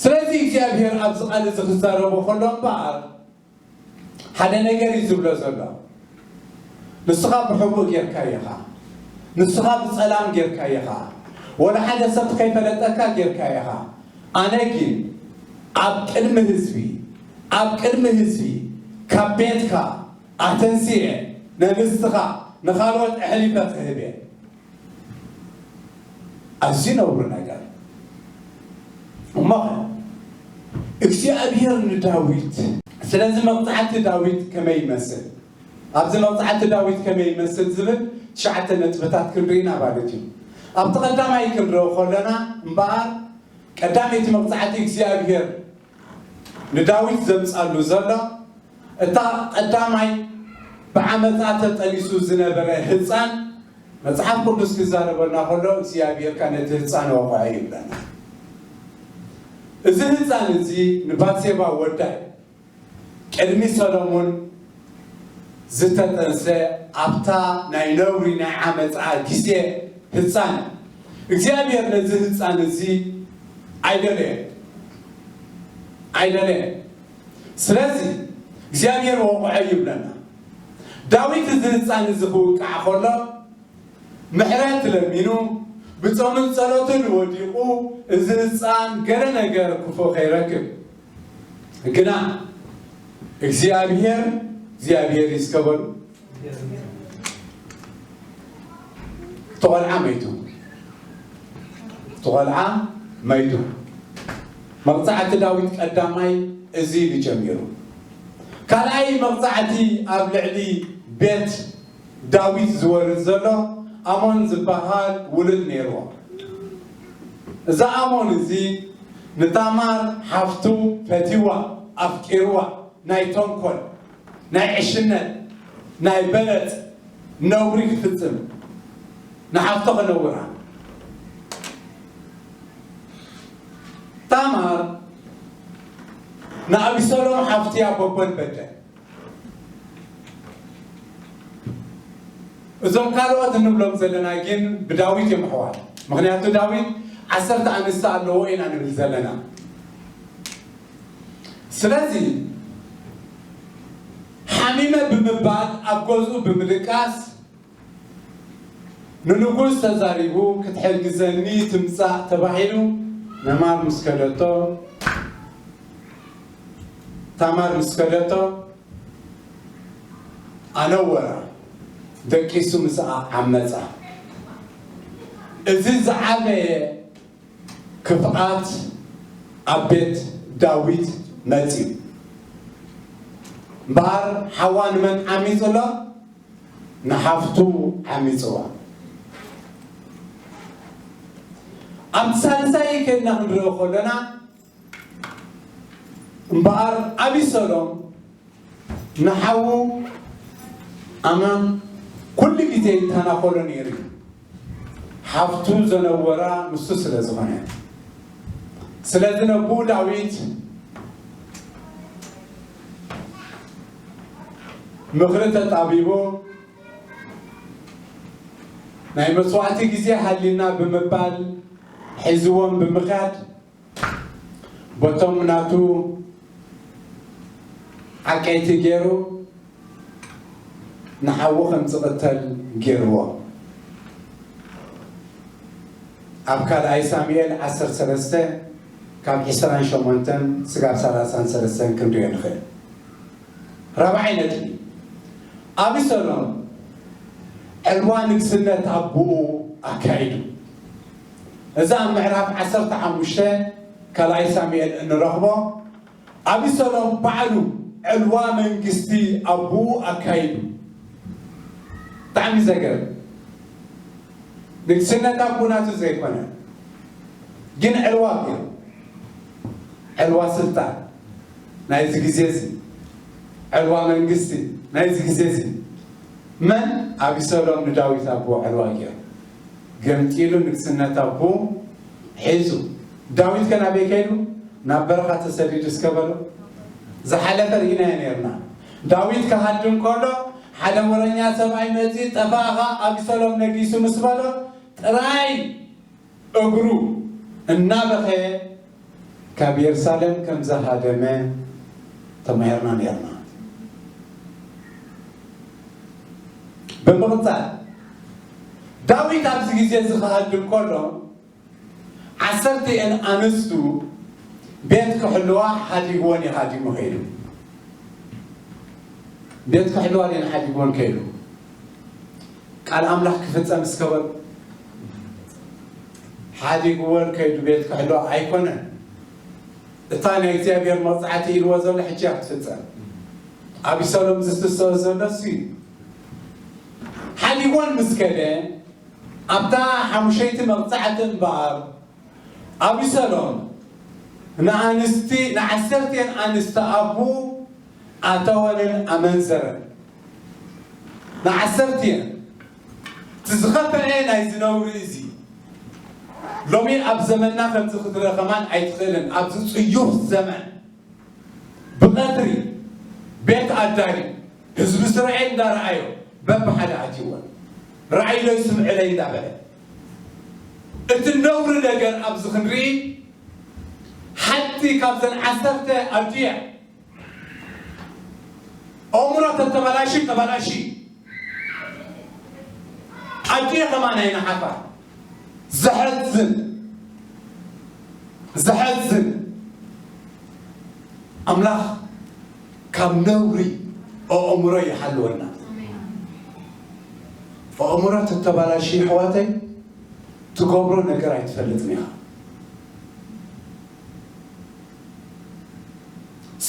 ስለዚ እግዚኣብሔር ኣብዚ ቃል እዚ ክዛረቦ ከሎ እምበኣር ሓደ ነገር እዩ ዝብሎ ዘሎ። ንስኻ ብሕቡእ ጌርካዮ ኢኻ። ንስኻ ብጸላም ጌርካዮ ኢኻ። ወላ ሓደ ሰብ ከይፈለጠካ ጌርካዮ ኢኻ። ኣነ ግን ኣብ ቅድሚ ህዝቢ፣ ኣብ ቅድሚ ህዝቢ ካብ ቤትካ ኣተንስኤ ነንስትኻ ንኻልኦት ኣሕሊፈ ክህብ እየ። ኣዝዩ ነውሪ ነገር። እሞኸ እግዚኣብሔር ንዳዊት፣ ስለዚ መቕጻዕቲ ዳዊት ከመይ ይመስል? ኣብዚ መቕጻዕቲ ዳዊት ከመይ ይመስል ዝብል ትሽዓተ ነጥብታት ክንርኢ ኢና ማለት እዩ። ኣብቲ ቀዳማይ ክንረኦ ከለና እምበኣር ቀዳመይቲ መቕጻዕቲ እግዚኣብሔር ንዳዊት ዘምጻሉ ዘሎ፣ እታ ቀዳማይ ብዓመጻ ተጠሊሱ ዝነበረ ህጻን፣ መጽሓፍ ቅዱስ ክዛረበና ከሎ እግዚኣብሔር ከኣ ነቲ ህጻን ወቕዖ ይብለና። እዚ ህጻን እዚ ንባትሴባ ወዳ እዩ። ቅድሚ ሰሎሞን ዝተጠንሰ ኣብታ ናይ ነውሪ ናይ ዓመጻ ግዜ ህጻን እዩ። እግዚኣብሔር ነዚ ህጻን እዚ ኣይደለየን፣ ኣይደለየን። ስለዚ እግዚኣብሔር ወቕዖ ይብለና። ዳዊት እዚ ህጻን እዚ ክውቃዕ ከሎ ምሕረት ለሚኑ ብጾምን ጸሎትን ወዲቑ እዚ ህጻን ገለ ነገር ክፉእ ከይረክብ ግና እግዚኣብሔር እግዚኣብሔር ይስከበሉ። እቲ ቆልዓ መይቱ። እቲ ቆልዓ መይቱ። መቕጻዕቲ ዳዊት ቀዳማይ እዚ ኢሉ ጀሚሩ። ካልኣይ መቕጻዕቲ ኣብ ልዕሊ ቤት ዳዊት ዝወርድ ዘሎ ኣሞን ዝበሃል ውሉድ ነይርዎ። እዚ ኣሞን እዚ ንታማር ሓፍቱ ፈቲዋ፣ ኣፍቂርዋ፣ ናይ ተንኮል፣ ናይ ዕሽነት፣ ናይ በለጽ ነውሪ ክፍጽም ንሓፍቶ ከነውራ። ታማር ንኣቢሰሎም ሓፍትያ በቦን በደን። እዞም ካልኦት እንብሎም ዘለና ግን ብዳዊት እዮም ኣሕዋት። ምኽንያቱ ዳዊት ዓሰርተ ኣንስቲ ኣለዎ ኢና ንብል ዘለና። ስለዚ ሓሚመ ብምባል ኣብ ገዝኡ ብምድቃስ ንንጉስ ተዛሪቡ ክትሕግዘኒ ትምጻእ ተባሂሉ። ነማር ምስ ከደቶ፣ ታማር ምስ ከደቶ ኣነወራ፣ ደቂሱ ምስኣ ዓመጻ። እዚ ዝዓበየ ክፍኣት ኣብ ቤት ዳዊት መጺኡ። እምበኣር ሓዋ ንመን ዓሚጹ ኣሎ? ንሓፍቱ ዓሚጽዋ። ኣብቲ ሳልሳይ ከድና ክንሪኦ ከለና እምበኣር ኣቢሰሎም ንሓዉ ኣማን ኩሉ ግዜ ይተናኸሎ ነይሩ እዩ። ሓፍቱ ዘነወራ ንሱ ስለ ዝኾነ። ስለዚ ነቦኡ ዳዊት ምኽሪ ተጣቢቡ ናይ መስዋዕቲ ግዜ ሃልዩና ብምባል ሒዝዎም ብምኻድ በቶም ናቱ ዓቀይቲ ገይሩ ንሓዉ ከም ዝቕተል ገይርዎ። ኣብ ካልኣይ ሳሙኤል ዓሰርተ ሰለስተ ካብ ዕስራን ሸሞንተን ስጋብ ሰላሳን ሰለስተን ክንሪኦ ንኽእል። ራብዓይ ነጥቢ፣ ኣቢሰሎም ዕልዋ ንግስነት ኣቦኡ ኣካይዱ። እዚ ኣብ ምዕራፍ ዓሰርተ ሓሙሽተ ካልኣይ ሳሙኤል እንረኽቦ ኣቢሰሎም ባዕሉ ዕልዋ መንግስቲ ኣቦኡ ኣካይዱ። ብጣዕሚ ዘገርም። ንግስነት ኣቦኡ ናቱ ዘይኮነ ግን ዕልዋ ገይሩ። ዕልዋ ስልጣን ናይዚ ግዜ እዚ፣ ዕልዋ መንግስቲ ናይዚ ግዜ እዚ። መን? ኣቢሰሎም ንዳዊት ኣቦኡ ዕልዋ ገይሩ። ገምጢሉ ንግስነት ኣቦኡ ሒዙ። ዳዊት ከ ናበይ ከይዱ? ናብ በረኻ ተሰዲዱ እስከ በሎ። ዝሓለፈ ርኢናዮ ነርና። ዳዊት ክሃድም ከሎ ሓደ ወረኛ ሰብኣይ መጺኡ፣ "ጠፋእኻ፣ ኣቢሰሎም ነጊሱ" ምስ በሎ ጥራይ እግሩ እናበኸየ ካብ የሩሳሌም ከም ዝሃደመ ተማሂርና ነርና። ብምቕጻል ዳዊት ኣብዚ ግዜ እዚ ክሃድም ከሎ ዓሰርተ እየን ኣንስቱ ቤት ክሕልዋ ሓዲግወን እዩ ሃዲሙ ከይዱ። ቤት ክሕልዋ ድየን ሓዲግወን ከይዱ? ቃል ኣምላኽ ክፍጸም እስከ በሉ። ሓዲግወን ከይዱ ቤት ክሕልዋ ኣይኮነን። እታ ናይ እግዚኣብሔር መቕጻዕቲ ኢልዎ ዘሎ ሕጂ እያ ክትፍጸም። ኣቢሰሎም ዝትስኦ ዘሎ እሱ እዩ። ሓዲግወን ምስ ከደ ኣብታ ሓሙሸይቲ መቕጻዕቲ እምበኣር ኣቢሰሎም ንኣንስቲ ንዓሰርተን ኣንስቲ ኣቡ ኣተወንን ኣመንዘረን። ንዓሰርተን እቲ ዝኸፍአ ናይ ዝነውሪ እዚ ሎሚ ኣብ ዘመንና ከምዚ ክትረኸማን ኣይትኽእልን። ኣብዚ ጽዩፍ ዘመን ብቐትሪ ቤት ኣዳሪ ህዝቢ እስራኤል እንዳረኣዮ በብሓደ ኣትይወን። ራእይ ዶ ይስምዕለይ እንዳበለ እቲ ነውሪ ነገር ኣብዚ ክንርኢ ሓንቲ ካብዘን ዓሰርተ ኣድያ ኣእምሮ ተተበላሺ ተበላሺ ኣድየ ከማን ኣይነሓፋ። ዘሐዝን ዘሐዝን። ኣምላኽ ካብ ነውሪ ኣእምሮ ይሓልወና። ኣእምሮ ተተባላሺ ኣሕዋተይ ትገብሮ ነገር ኣይትፈልጥን ኢኻ።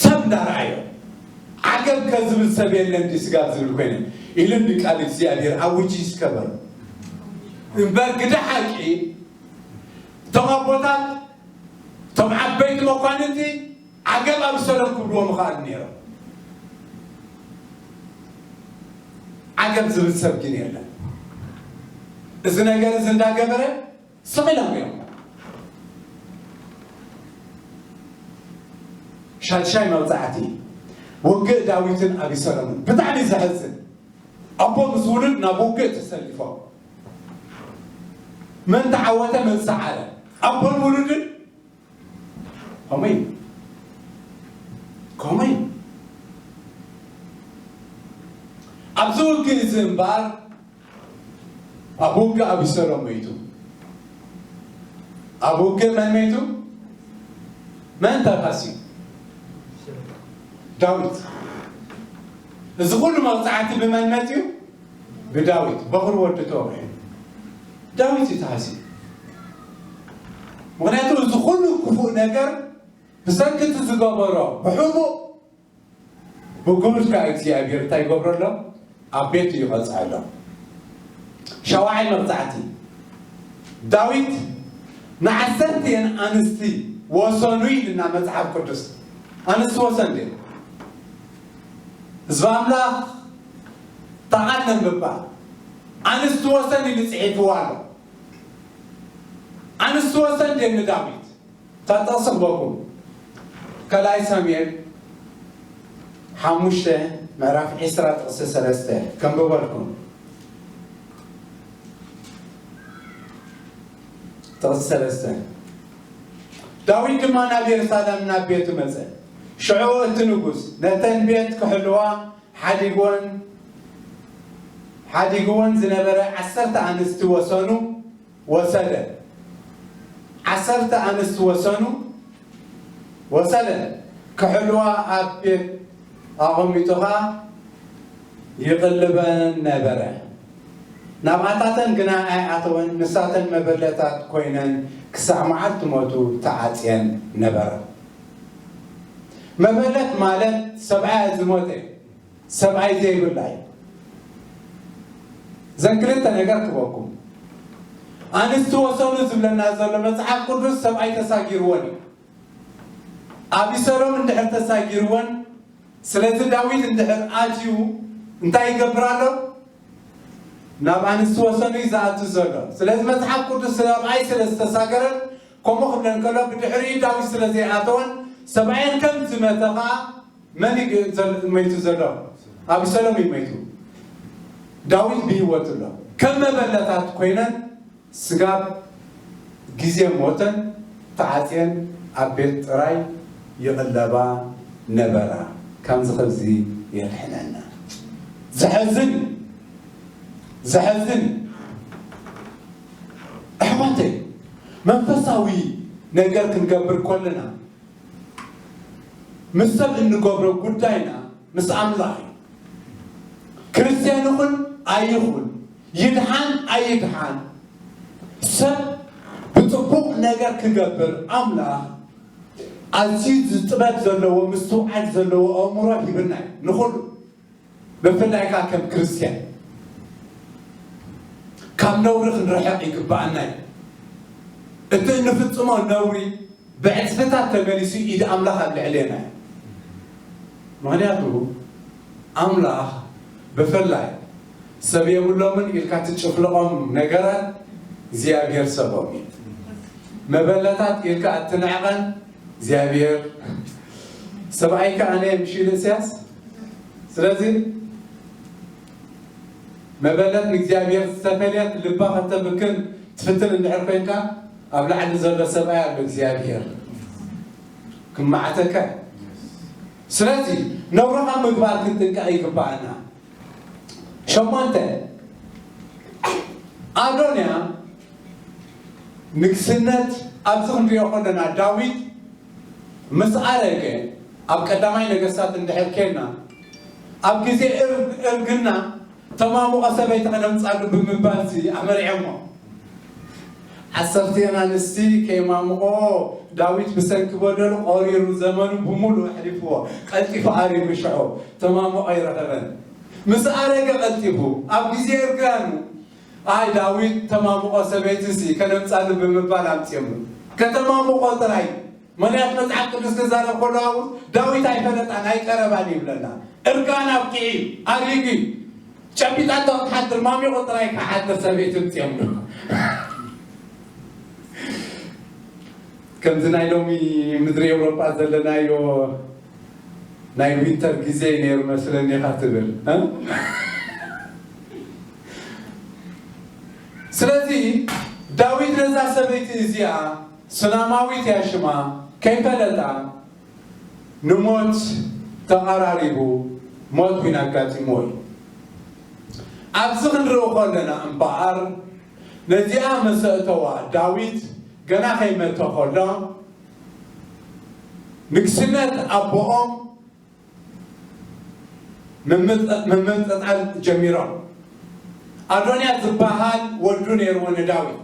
ሰብ እንዳረኣዮ ዓገብ ከዝብል ሰብ የለን ድዩ ስጋብ ዝብል ኮይነ ኢሉ እንዲ ቃል እግዚኣብሔር ኣውጂ ይስከበሉ። እምበር ግደ ሓቂ እቶም ኣቦታት እቶም ዓበይቲ መኳንንቲ ዓገብ ኣብ ሰሎም ክብልዎ ምኽኣሉ ነይሮም። ዓገብ ዝብል ሰብ ግን የለን። እዚ ነገር እዚ እንዳገበረ ስቕ ኢሎም እዮም። ሻድሻይ መብጻዕቲ ውግእ ዳዊትን ኣቢሰሎምን። ብጣዕሚ ዘሕዝን። ኣቦ ምስ ውሉድ ናብ ውግእ ተሰሊፎም። መን ተዓወተ መን ሰዓረ። ኣቦን ውሉድን ከምኡ እዩ። ከምኡ እዩ። ኣብዚ ውግእ እዚ እምበኣር ኣብ ውግእ ኣቢሰሎም መይቱ። ኣብ ውግእ መን መይቱ? መን ተኻስዩ? ዳዊት። እዚ ኩሉ መቕጻዕቲ ብመን መጺኡ? ብዳዊት። በኹሪ ወዲ ተወግሑ። ዳዊት እዩ ተሃስዩ። ምኽንያቱ እዚ ኩሉ ክፉእ ነገር ብሰንኪ እቲ ዝገበሮ ብሕቡእ ብጉኑድ ከኣ እግዚኣብሔር እንታይ ይገብረሎም? ኣብ ቤቱ ይቐጽዐሎም። ሻውዓይ መቕጻዕቲ። ዳዊት ንዓሰርተን ኣንስቲ ወሰኑ ኢልና መጽሓፍ ቅዱስ። ኣንስቲ ወሰን ድየን? ህዝቢ ኣምላኽ፣ እታ ቃል ነንብባ። ኣንስቲ ወሰን ኢሉ ጽሒፍዋ ኣሎ። ኣንስቲ ወሰን ድየን ንዳዊት? እታ ጥቕሲ ክበኩም። ካልኣይ ሳሙኤል ሓሙሽተ ምዕራፍ ዕስራ ጥቕሲ ሰለስተ ከንብበልኩም። ጥቕሲ ሰለስተ። ዳዊት ድማ ናብ የሩሳሌም ናብ ቤቱ መጸ። ሽዑ እቲ ንጉስ ነተን ቤት ክሕልዋ ሓዲግወን ሓዲግወን ዝነበረ ዓሰርተ ኣንስቲ ወሰኑ ወሰደ። ዓሰርተ ኣንስቲ ወሰኑ ወሰደ። ክሕልዋ ኣብ ቤት ኣቐሚጡ ኸኣ ይቕልበን ነበረ። ናብኣታተን ግና ኣይኣተወን። ንሳተን መበለታት ኮይነን ክሳዕ መዓልቲ ሞቱ ተዓጽየን ነበረ። መበለት ማለት ሰብኣያ ዝሞተ፣ ሰብኣይ ዘይብላ እዩ። ዘን ክልተ ነገር ክበኩም። ኣንስቲ ወሰኑ ዝብለና ዘሎ መጽሓፍ ቅዱስ ሰብኣይ ተሳጊርወን እዩ። ኣቢሰሎም እንድሕር ተሳጊርወን፣ ስለዚ ዳዊት እንድሕር ኣትዩ እንታይ ይገብር ኣሎ? ናብ ኣንስቲ ወሰኑ እዩ ዝኣቱ ዘሎ። ስለዚ መጽሓፍ ቅዱስ ሰብኣይ ስለ ዝተሳገረን ከምኡ ክብለን ከሎ ብድሕሪኡ ዳዊት ስለ ዘይኣተወን ሰብኣየን ከም ዝመተ ኸኣ መን እዩ ዘ- መይቱ ዘሎ? ኣቢሰሎም እዩ መይቱ። ዳዊት ብህይወት ኣሎ። ከም መበለታት ኮይነን ስጋብ ግዜ ሞተን ተዓጽየን ኣብ ቤት ጥራይ ይቕለባ ነበራ። ከምዚ ኸዚ የድሕነና። ዘሐዝን እዩ። ዘሐዝን እዩ። ኣሕዋተይ፣ መንፈሳዊ ነገር ክንገብር ከለና ምስ ሰብ እንገብሮ ጉዳይና ምስ ኣምላኽ እዩ። ክርስትያን ይኹን ኣይኹን፣ ይድሓን ኣይድሓን፣ ሰብ ብጽቡቕ ነገር ክገብር ኣምላኽ ኣዝዩ ጥበብ ዘለዎ ምስትውዓል ዘለዎ ኣእምሮ ሂብና እዩ ንኹሉ። ብፍላይ ከኣ ከም ክርስትያን ካብ ነውሪ ክንርሕቕ ይግብኣና እዩ። እቲ እንፍጽሞ ነውሪ ብዕጽፍታት ተመሊሱ ኢድ ኣምላኽ ኣብ ልዕሌና እዩ። ምኽንያቱ ኣምላኽ ብፍላይ ሰብ የብሎምን ኢልካ ትጭፍልቖም ነገራት እግዚኣብሔር ሰቦም እዩ። መበለታት ኢልካ እትንዕቐን እግዚኣብሔር ሰብኣይካ ኣነ ምሽ ኢሉ እስያስ። ስለዚ መበለት ንእግዚኣብሔር ዝተፈልየት ልባ ከተምክን ትፍትን እንድሕር ኮይንካ ኣብ ላዕሊ ዘሎ ሰብኣይ ኣሎ እግዚኣብሔር ክመዓተካ እዩ። ስለዚ ነውርኻ ምግባር ክንጥንቀቕ ይግባኣና። ሸሞንተ ኣዶንያ ንግስነት ኣብዚ ክንሪኦ ከለና ዳዊት ምስ ኣረገ ኣብ ቀዳማይ ነገስታት እንድሕር ኬድና ኣብ ግዜ እር- እርግና ተማሙቐ ሰበይቲ ከነምጻሉ ብምባል ሲ ኣመሪዐሞ። ዓሰርቲኤን ኣንስቲ ከይማምቖ ዳዊት ብሰንኪ በደሉ ቆሪሩ ዘመኑ ብምሉእ ኣሕሊፍዎ። ቀልጢፉ ኣሪጉ ሽዑ ተማሙቐ ኣይረኸበን። ምስ ኣረገ ቀልጢፉ ኣብ ግዜ እርጋኑ ኣይ ዳዊት ተማምቖ ሰበይቲ ሲ ከነምጻሉ ብምባል ኣምጺኦምሉ። ከተማምቖ ጥራይ ምኽንያት መጽሓፍ ቅዱስ ክዛረብ ከሎ ኣብኡ ዳዊት ኣይፈለጣን ኣይቀረባን ይብለና። እርጋን ኣብቂዑ እዩ ኣሪጉ እዩ። ጨቢጣቶ ክትሓድር ማሚቑ ጥራይ ክሓድር ሰበይቲ ምጽኦም ዶ? ከምዚ ናይ ሎሚ ምድሪ ኤውሮጳ ዘለናዮ ናይ ዊንተር ግዜ እዩ ነይሩ መስለኒ ኢኻ ትብል እ? ስለዚ ዳዊት ነዛ ሰበይቲ እዚኣ ሱናማዊት እያ ሽማ ከይፈለጣ ንሞት ተቐራሪቡ ሞት ዊን ኣጋጢምዎ እዩ። ኣብዚ ክንርኢ ከለና እምበኣር ነዚኣ መሰእተዋ ዳዊት ገና ከይመተ ከሎ ንግስነት ኣቦኦም ምምጥጣል ጀሚሮም። ኣዶንያ ዝበሃል ወዱ ነይርዎ ንዳዊት።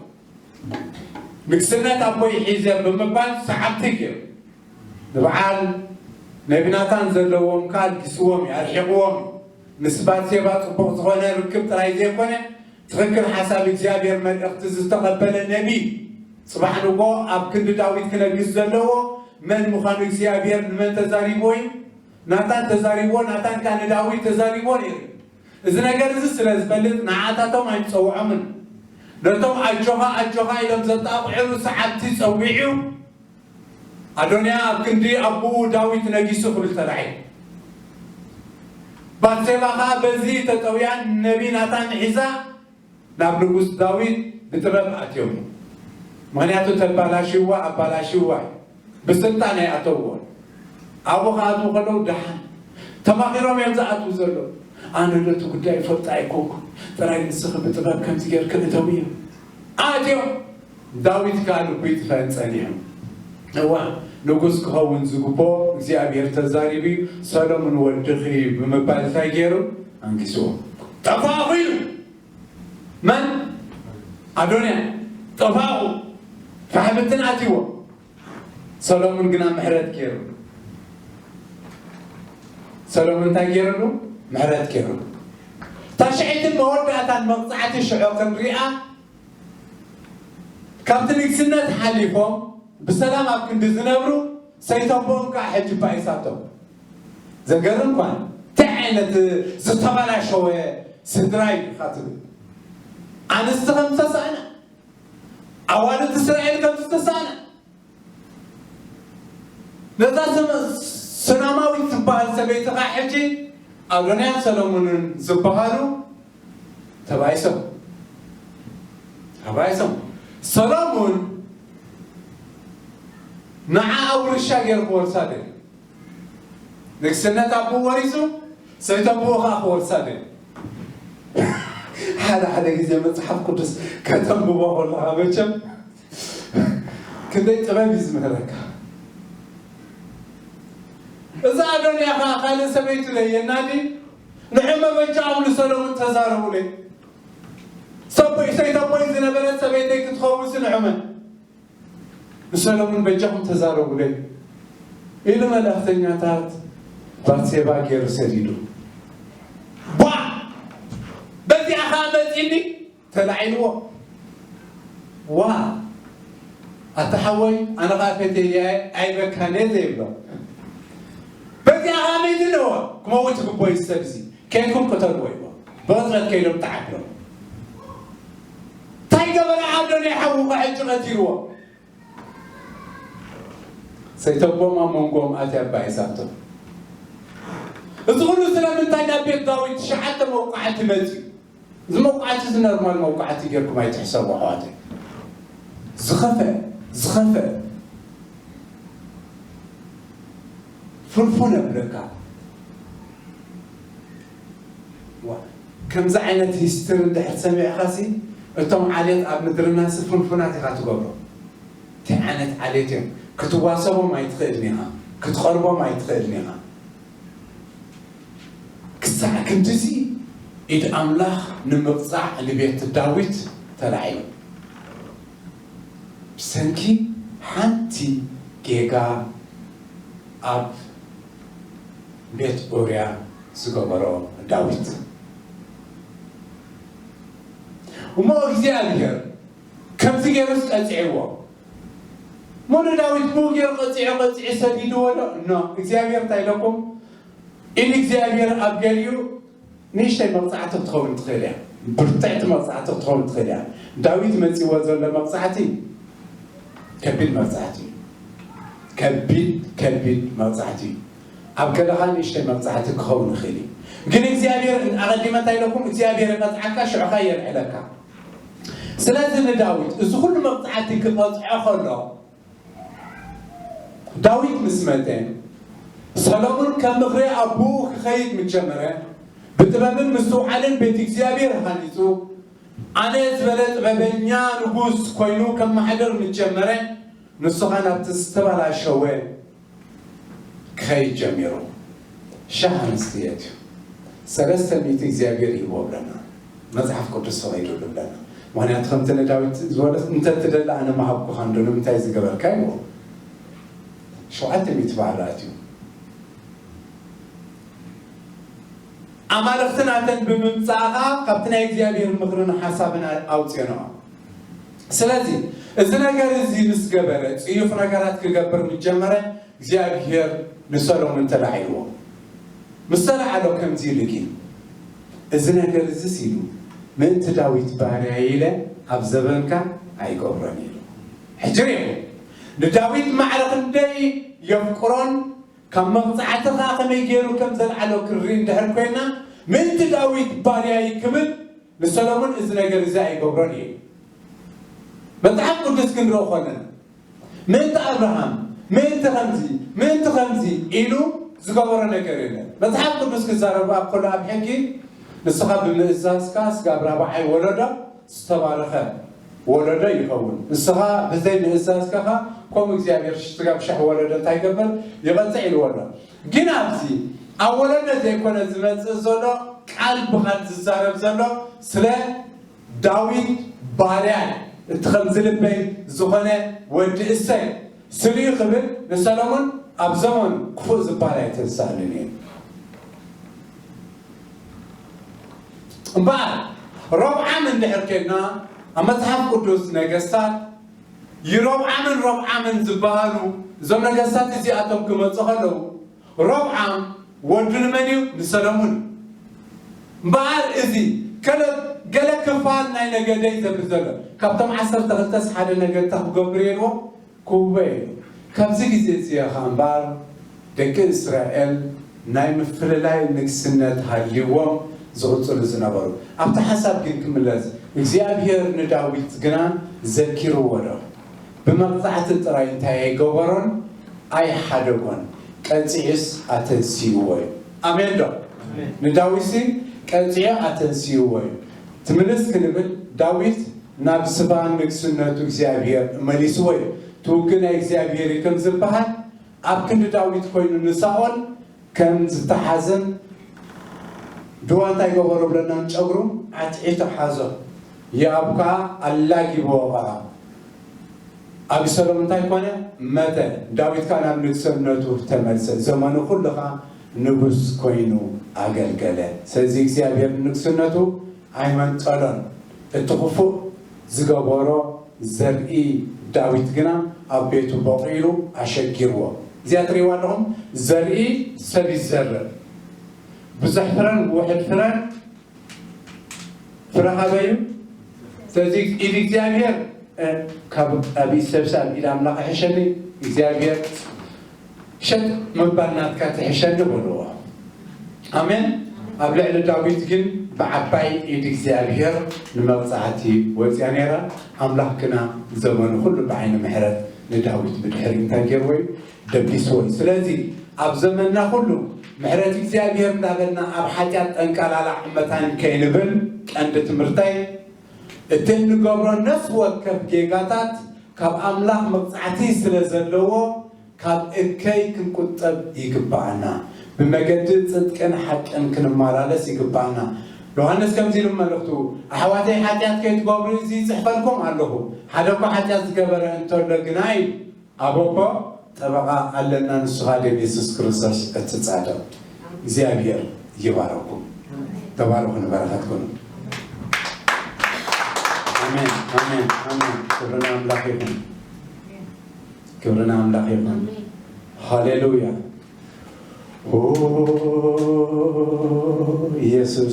ንግስነት ኣቦይ ሒዘ ብምባል ሰዓብቲ ገይሩ ንበዓል ነቢ ናታን ዘለዎም ከኣ ኣልጊስዎም እዩ፣ ኣርሒቕዎም እዩ። ምስ ባትሴባ ጽቡቕ ዝኾነ ርክብ ጥራይ ዘይኮነ ትኽክል ሓሳብ እግዚኣብሔር መልእኽቲ ዝተቐበለ ነቢ ጽባሕ ንጎ ኣብ ክንዲ ዳዊት ክነግስ ዘለዎ መን ምዃኑ እግዚኣብሔር ንመን ተዛሪቦ እዩ? ናታን ተዛሪቦ፣ ናታን ከኣ ንዳዊት ተዛሪቦ ነይሩ። እዚ ነገር እዚ ስለ ዝፈልጥ ንዓታቶም ኣይምጸውዖምን። ነቶም ኣጆኻ ኣጆኻ ኢሎም ዘጣቕዕሉ ሰዓብቲ ጸዊዑ ኣዶንያ ኣብ ክንዲ ኣቦኡ ዳዊት ነጊሱ ክብል ተራእዩ። ባትሴባ ኸኣ በዚ ተጠውያን ነቢ ናታን ሒዛ ናብ ንጉስ ዳዊት ብጥበብ ኣትዮም። ምኽንያቱ ተባላሽዋ ኣባላሽዋ ብስልጣን ኣይኣተውዎ። ኣብኡ ክኣትዉ ከለዉ ደሓን ተማኺሮም እዮም ዝኣትዉ ዘለዉ። ኣነ ዶ እቲ ጉዳይ ይፈልጦ ኣይኮንኩን፣ ጥራይ ንስኺ ብጥበብ ከምዚ ጌርኪ እተውዮ። ኣትዮም። ዳዊት ከኣ ልቡ ይጥፈእን ጸኒሑ። እዋ ንጉስ ክኸውን ዝግብኦ እግዚኣብሔር ተዛሪቡ እዩ፣ ሰሎሙን ወድኺ እዩ ብምባል እንታይ ገይሩ? ኣንጊስዎ። ጠፋእኹ ኢሉ። መን? ኣዶንያ። ጠፋእኹ። ፋሕብትን ኣትይዎ። ሰሎሙን ግና ምሕረት ገይሩ። ሰሎሙን እንታይ ገይሩሉ? ምሕረት ገይሩሉ። ታሽዐይትን መወዳእታን መቕጻዕቲ ሽዑ ክንሪኣ ካብቲ ንግስነት ሓሊፎም ብሰላም ኣብ ክንዲ ዝነብሩ ሰይተቦኦም ከዓ ሕጂ ባኢሳቶም። ዘገርም ኳን እንታይ ዓይነት ዝተባላሸወ ስድራ እዩ ኢኻ ትብል። ኣንስቲ ከም ዝተሳእና፣ ኣዋልድ እስራኤል ከም ዝተሳእና፣ ነዛ ሰመ- ሰናማዊት ትበሃል ሰበይቲ ከዓ ሕጂ ኣዶንያን ሰሎሞንን ዝበሃሉ ተባኢሶም። ተባኢሶም። ሰሎሙን ንዓ ውርሻ ገይሩ ክወርሳ ደልዩ። ንግስነት ኣቦኡ ወሪሱ፣ ሰይተቦኡ ከዓ ክወርሳ ደልዩ። ሓደ ሓደ ግዜ መጽሓፍ ቅዱስ ከተንብቦ ከለኻ መቸም ክንደይ ጥበብ እዩ ዝምህረካ። እዛ ኣዶንያ ከዓ ካልእ ሰበይቱ ለየና ድዩ? ንዑ መበጃኹም ንሰሎሙን ተዛረቡለይ። ሰቦይ ሰይተቦይ ዝነበረት ሰበይተይ ክትኸውንሲ ንዑመ ንሰሎሙን በጃኹም ተዛረቡለይ ኢሉ መልእኽተኛታት ባትሴባ ገይሩ ሰዲዱ። ቧ! በዚኣ ኸዓ መጺኒ ተላዒልዎ። ዋ! ኣታ ሓወይ ኣነ ኸዓ ፈትየያ ኣይበካን እየ ዘይብሎ። በዚኣ ኸዓ መይት ኣለዎ ክመውት ይግቦ እዩ ሰብ እዚ። ከይድኩም ቅተልዎ ይብሎ። ብቕጽበት ከይዶም ተዓብሎም። እንታይ ገበረ ኣዶንያ ሓዉ ኸዓ ሕጂ ቀቲልዎ። ሰይተቦም ኣብ መንጎኦም ኣትያ ኣባይሳቶም። እዚ ኹሉ ስለምንታይ ናብ ቤት ዳዊት ትሽዓተ መውቃዕቲ መጺኡ? እዚ መውቃዕቲ እዚ ኖርማል መውቃዕቲ ጌርኩም ኣይትሕሰቡ ኣሕዋተይ። ዝኸፈ ዝኸፈ ፍንፉን እብለካ። ዋ፣ ከምዚ ዓይነት ሂስትሪ እንድሕር ሰሚዕኻሲ እቶም ዓሌት ኣብ ምድርናሲ ፍንፉናት ኢኻ ትገብሮ። እንታይ ዓይነት ዓሌት እዮም? ክትዋሰቦም ኣይትኽእልን ኢኻ፣ ክትቐርቦም ኣይትኽእልን ኢኻ። ክሳዕ ክንድዚ ኢድ ኣምላኽ ንምቕጻዕ ንቤት ዳዊት ተላዒሉ። ብሰንኪ ሓንቲ ጌጋ ኣብ ቤት ኡርያ ዝገበሮ ዳዊት። እሞ እግዚኣብሔር ከምዚ ገይሩስ ቀጺዕዎ። እሞ ንዳዊት ብኡ ገይሩ ቀጺዑ ቀጺዑ ሰዲድዎ ዶ? ኖ፣ እግዚኣብሔር እንታይ ኢለኩም? ኢድ እግዚኣብሔር ኣብ ገሊኡ ንእሽተይ መቕጻዕቲ ክትኸውን ትኽእል እያ። ብርትዕቲ መቕጻዕቲ ክትኸውን ትኽእል እያ። ዳዊት መጺዎ ዘሎ መቕጻዕቲ ከቢድ መቕጻዕቲ እዩ። ከቢድ ከቢድ መቕጻዕቲ እዩ። ኣብ ገለኻ ንእሽተይ መቕጻዕቲ ክኸውን ይኽእል እዩ። ግን እግዚኣብሔር ኣቐዲመ እንታይ ኢለኩም? እግዚኣብሔር ይቐጽዓካ፣ ሽዑ ኸኣ የልዕለካ። ስለዚ ንዳዊት እዚ ኩሉ መቕጻዕቲ ክቐጽዖ ከሎ ዳዊት ምስ መተ፣ ሰሎሙን ከም ምኽሪ ኣቦኡ ክኸይድ ምስ ጀመረ፣ ብጥበብን ምስትውዓልን ቤት እግዚኣብሔር ሃኒጹ፣ ኣነ ዝበለ ጥበበኛ ንጉስ ኮይኑ ከመሓድር ምስ ጀመረ፣ ንሱ ኸኣ ናብቲ ዝተበላሸወ ክኸይድ ጀሚሩ። ሻህ ኣንስቲ የእትዩ። ሰለስተ ሚእቲ እግዚኣብሔር ይህቦ ብለና። መጽሓፍ ቅዱስ ፈቒዱሉ ብለና። ምኽንያቱ ከምቲ ንዳዊት ዝበሎ፣ "እንተ ትደሊ ኣነ ምሃብኩኻ እንዶ ንምንታይ ዝገበርካ?" ይብሎ። ሸውዓተ ሚእቲ ባዕሉ ኣትዩ። ኣማልኽቲ ናተን ብምምጻእኻ ካብቲ ናይ እግዚኣብሔር ምኽርን ሓሳብን ኣውጽኦንኦ። ስለዚ እዚ ነገር እዚ ምስ ገበረ፣ ጽዩፍ ነገራት ክገብር ምስ ጀመረ፣ እግዚኣብሔር ንሰሎሞን ተላዒልዎ። ምስ ተላዓሎ ከምዚ ኢሉ ግን፣ "እዚ ነገር እዚስ" ኢሉ፣ "ምእንቲ ዳዊት ባርያይ ኢለ ኣብ ዘበንካ ኣይገብሮን" ኢሉ። ሕጂ ርኢኹም፣ ንዳዊት ማዕረ ክንደይ የፍቅሮን ካብ መቕጻዕቲ ኸኣ ከመይ ገይሩ ከም ዘልዓሎ ክርኢ እንድሕር ኮይና፣ ምእንቲ ዳዊት ባርያይ ክብል ንሰሎሞን እዚ ነገር እዚ ኣይገብሮን እዩ። መጽሓፍ ቅዱስ ክንርኢ ከለና፣ ምእንቲ ኣብርሃም፣ ምእንቲ ከምዚ፣ ምእንቲ ከምዚ ኢሉ ዝገበሮ ነገር የለን። መጽሓፍ ቅዱስ ክዛረብ ኣብ ከሎ ኣብ ሕጊ፣ ንስኻ ብምእዛዝካ ስጋብ ራብዓይ ወለዶ ዝተባረኸ ወለዶ ይኸውን። ንስኻ ብዘይ ምእዛዝካ ኸኣ፣ ከምኡ እግዚኣብሔር ስጋብ ሽሕ ወለዶ እንታይ ይገብር? ይቐጽዕ ኢልዎ ኣሎ። ግን ኣብዚ ኣብ ወለዶ ዘይኮነ ዝመጽእ ዘሎ፣ ቃል ብቓል ዝዛረብ ዘሎ ስለ ዳዊት ባርያይ፣ እቲ ከም ዝልበይ ዝኾነ ወዲ እሰይ ስልዩ ክብል ንሰሎሞን ኣብ ዘመኑ ክፉእ ዝባል ኣይተሳእንን እዩ። እምበኣር፣ ሮብዓም እንድሕር ኬድና፣ ኣብ መጽሓፍ ቅዱስ ነገስታት ይሮብዓምን ሮብዓምን ዝበሃሉ እዞም ነገስታት እዚኣቶም ክመጹ ከለዉ፣ ሮብዓም ወዱ ንመን እዩ? ንሰሎሙን። እምበኣር፣ እዚ ገለ፣ ገለ ክፋል ናይ ነገደይ ዘብል ዘሎ፣ ካብቶም ዓሰርተ ክልተስ ሓደ ነገድ እንታይ ክገብር የልዎ? ክውበ እዩ። ካብዚ ግዜ እዚ ኸኣ እምበኣር፣ ደቂ እስራኤል ናይ ምፍልላይ ንግስነት ሃልይዎም ዝቕጽሉ ዝነበሩ። ኣብቲ ሓሳብ ግን ክምለስ፣ እግዚኣብሔር ንዳዊት ግና ዘኪርዎ ዶ? ብመቕጻዕቲ ጥራይ እንታይ ኣይገበሮን? ኣይሓደጎን። ቀጺዑስ ኣተንስይዎ እዩ። ኣሜን ዶ? ኣሜን። ንዳዊትሲ ቀጺዑ ኣተንስይዎ እዩ። ትምልስ ክንብል፣ ዳዊት ናብ ዝባን ንግስነቱ እግዚኣብሔር መሊስዎ እዩ። እቲ ውግእ ናይ እግዚኣብሔር እዩ ከም ዝበሃል፣ ኣብ ክንዲ ዳዊት ኮይኑ ንሳኦል ከም ዝተሓዘን፣ ድዋ እንታይ ገበሮ ብለና? ንጨጉሩ ዓትዒቱ ሓዞ። የኣብ ከኣ ኣላጊብዎ ከኣ። ኣቢሰሎም እንታይ ኮነ? መተ። ዳዊት ከኣ ናብ ንግስነቱ ተመልሰ። ዘመኑ ኩሉ ከኣ ንጉስ ኮይኑ ኣገልገለ። ስለዚ እግዚኣብሔር ንግስነቱ ኣይመንጠሎን። እቲ ክፉእ ዝገበሮ ዘርኢ ዳዊት ግና ኣብ ቤቱ በቑሉ ኣሸጊርዎ። እዚኣ ትርእይዋ ኣለኹም? ዘርኢ ሰብ ይዘርእ። ብዙሕ ፍረን ውሑድ ፍረን ፍረ ካበይ እዩ? ስለዚ ኢድ እግዚኣብሔር፣ እ፣ ካብ፣ ኣብ ኢድ ሰብሲ ኣብ ኢድ ኣምላኽ ይሕሸኒ፣ እግዚኣብሔር ሸጥ ምባል ናትካ ትሕሸኒ በልዎ። ኣሜን። ኣብ ልዕሊ ዳዊት ግን ብዓባይ ኢድ እግዚኣብሔር ንመቕጻዕቲ ወጽያ ነይራ። ኣምላኽ ግና ዘመኑ ኩሉ ብዓይኒ ምሕረት ንዳዊት ብድሕሪ እንታይ ገይርዎ እዩ? ደቢስዎ እዩ። ስለዚ ኣብ ዘመንና ኩሉ ምሕረት እግዚኣብሔር እንዳበልና ኣብ ሓጢኣት ጠንቀላላ መታን ከይንብል ቀንዲ ትምህርተይ፣ እቲ እንገብሮ ነፍሲ ወከፍ ጌጋታት ካብ ኣምላኽ መቕጻዕቲ ስለ ዘለዎ፣ ካብ እከይ ክንቁጠብ ይግብኣና። ብመገዲ ጽድቅን ሓቅን ክንመላለስ ይግብኣና። ዮሃንስ ከምዚ ኢሉ መልእኽቱ፣ ኣሕዋተይ፣ ሓጢኣት ከይትገብሩ እዚ ይጽሕፈልኩም ኣለኹ። ሓደ እኳ ሓጢኣት ዝገበረ እንተሎ ግና፣ ኢሉ፣ ኣብ ኣቦ ጠበቓ ኣለና፣ ንሱ ኸኣ ደም የሱስ ክርስቶስ እቲ ጻድቕ። እግዚኣብሔር ይባረኩም። ተባረኹ፣ ንበረኸት ኩኑ። ኣሜን፣ ኣሜን፣ ኣሜን። ክብሪ ንኣምላኽ ይኹን። ክብሪ ንኣምላኽ ይኹን። ሃሌሉያ። ኦ፣ ኢየሱስ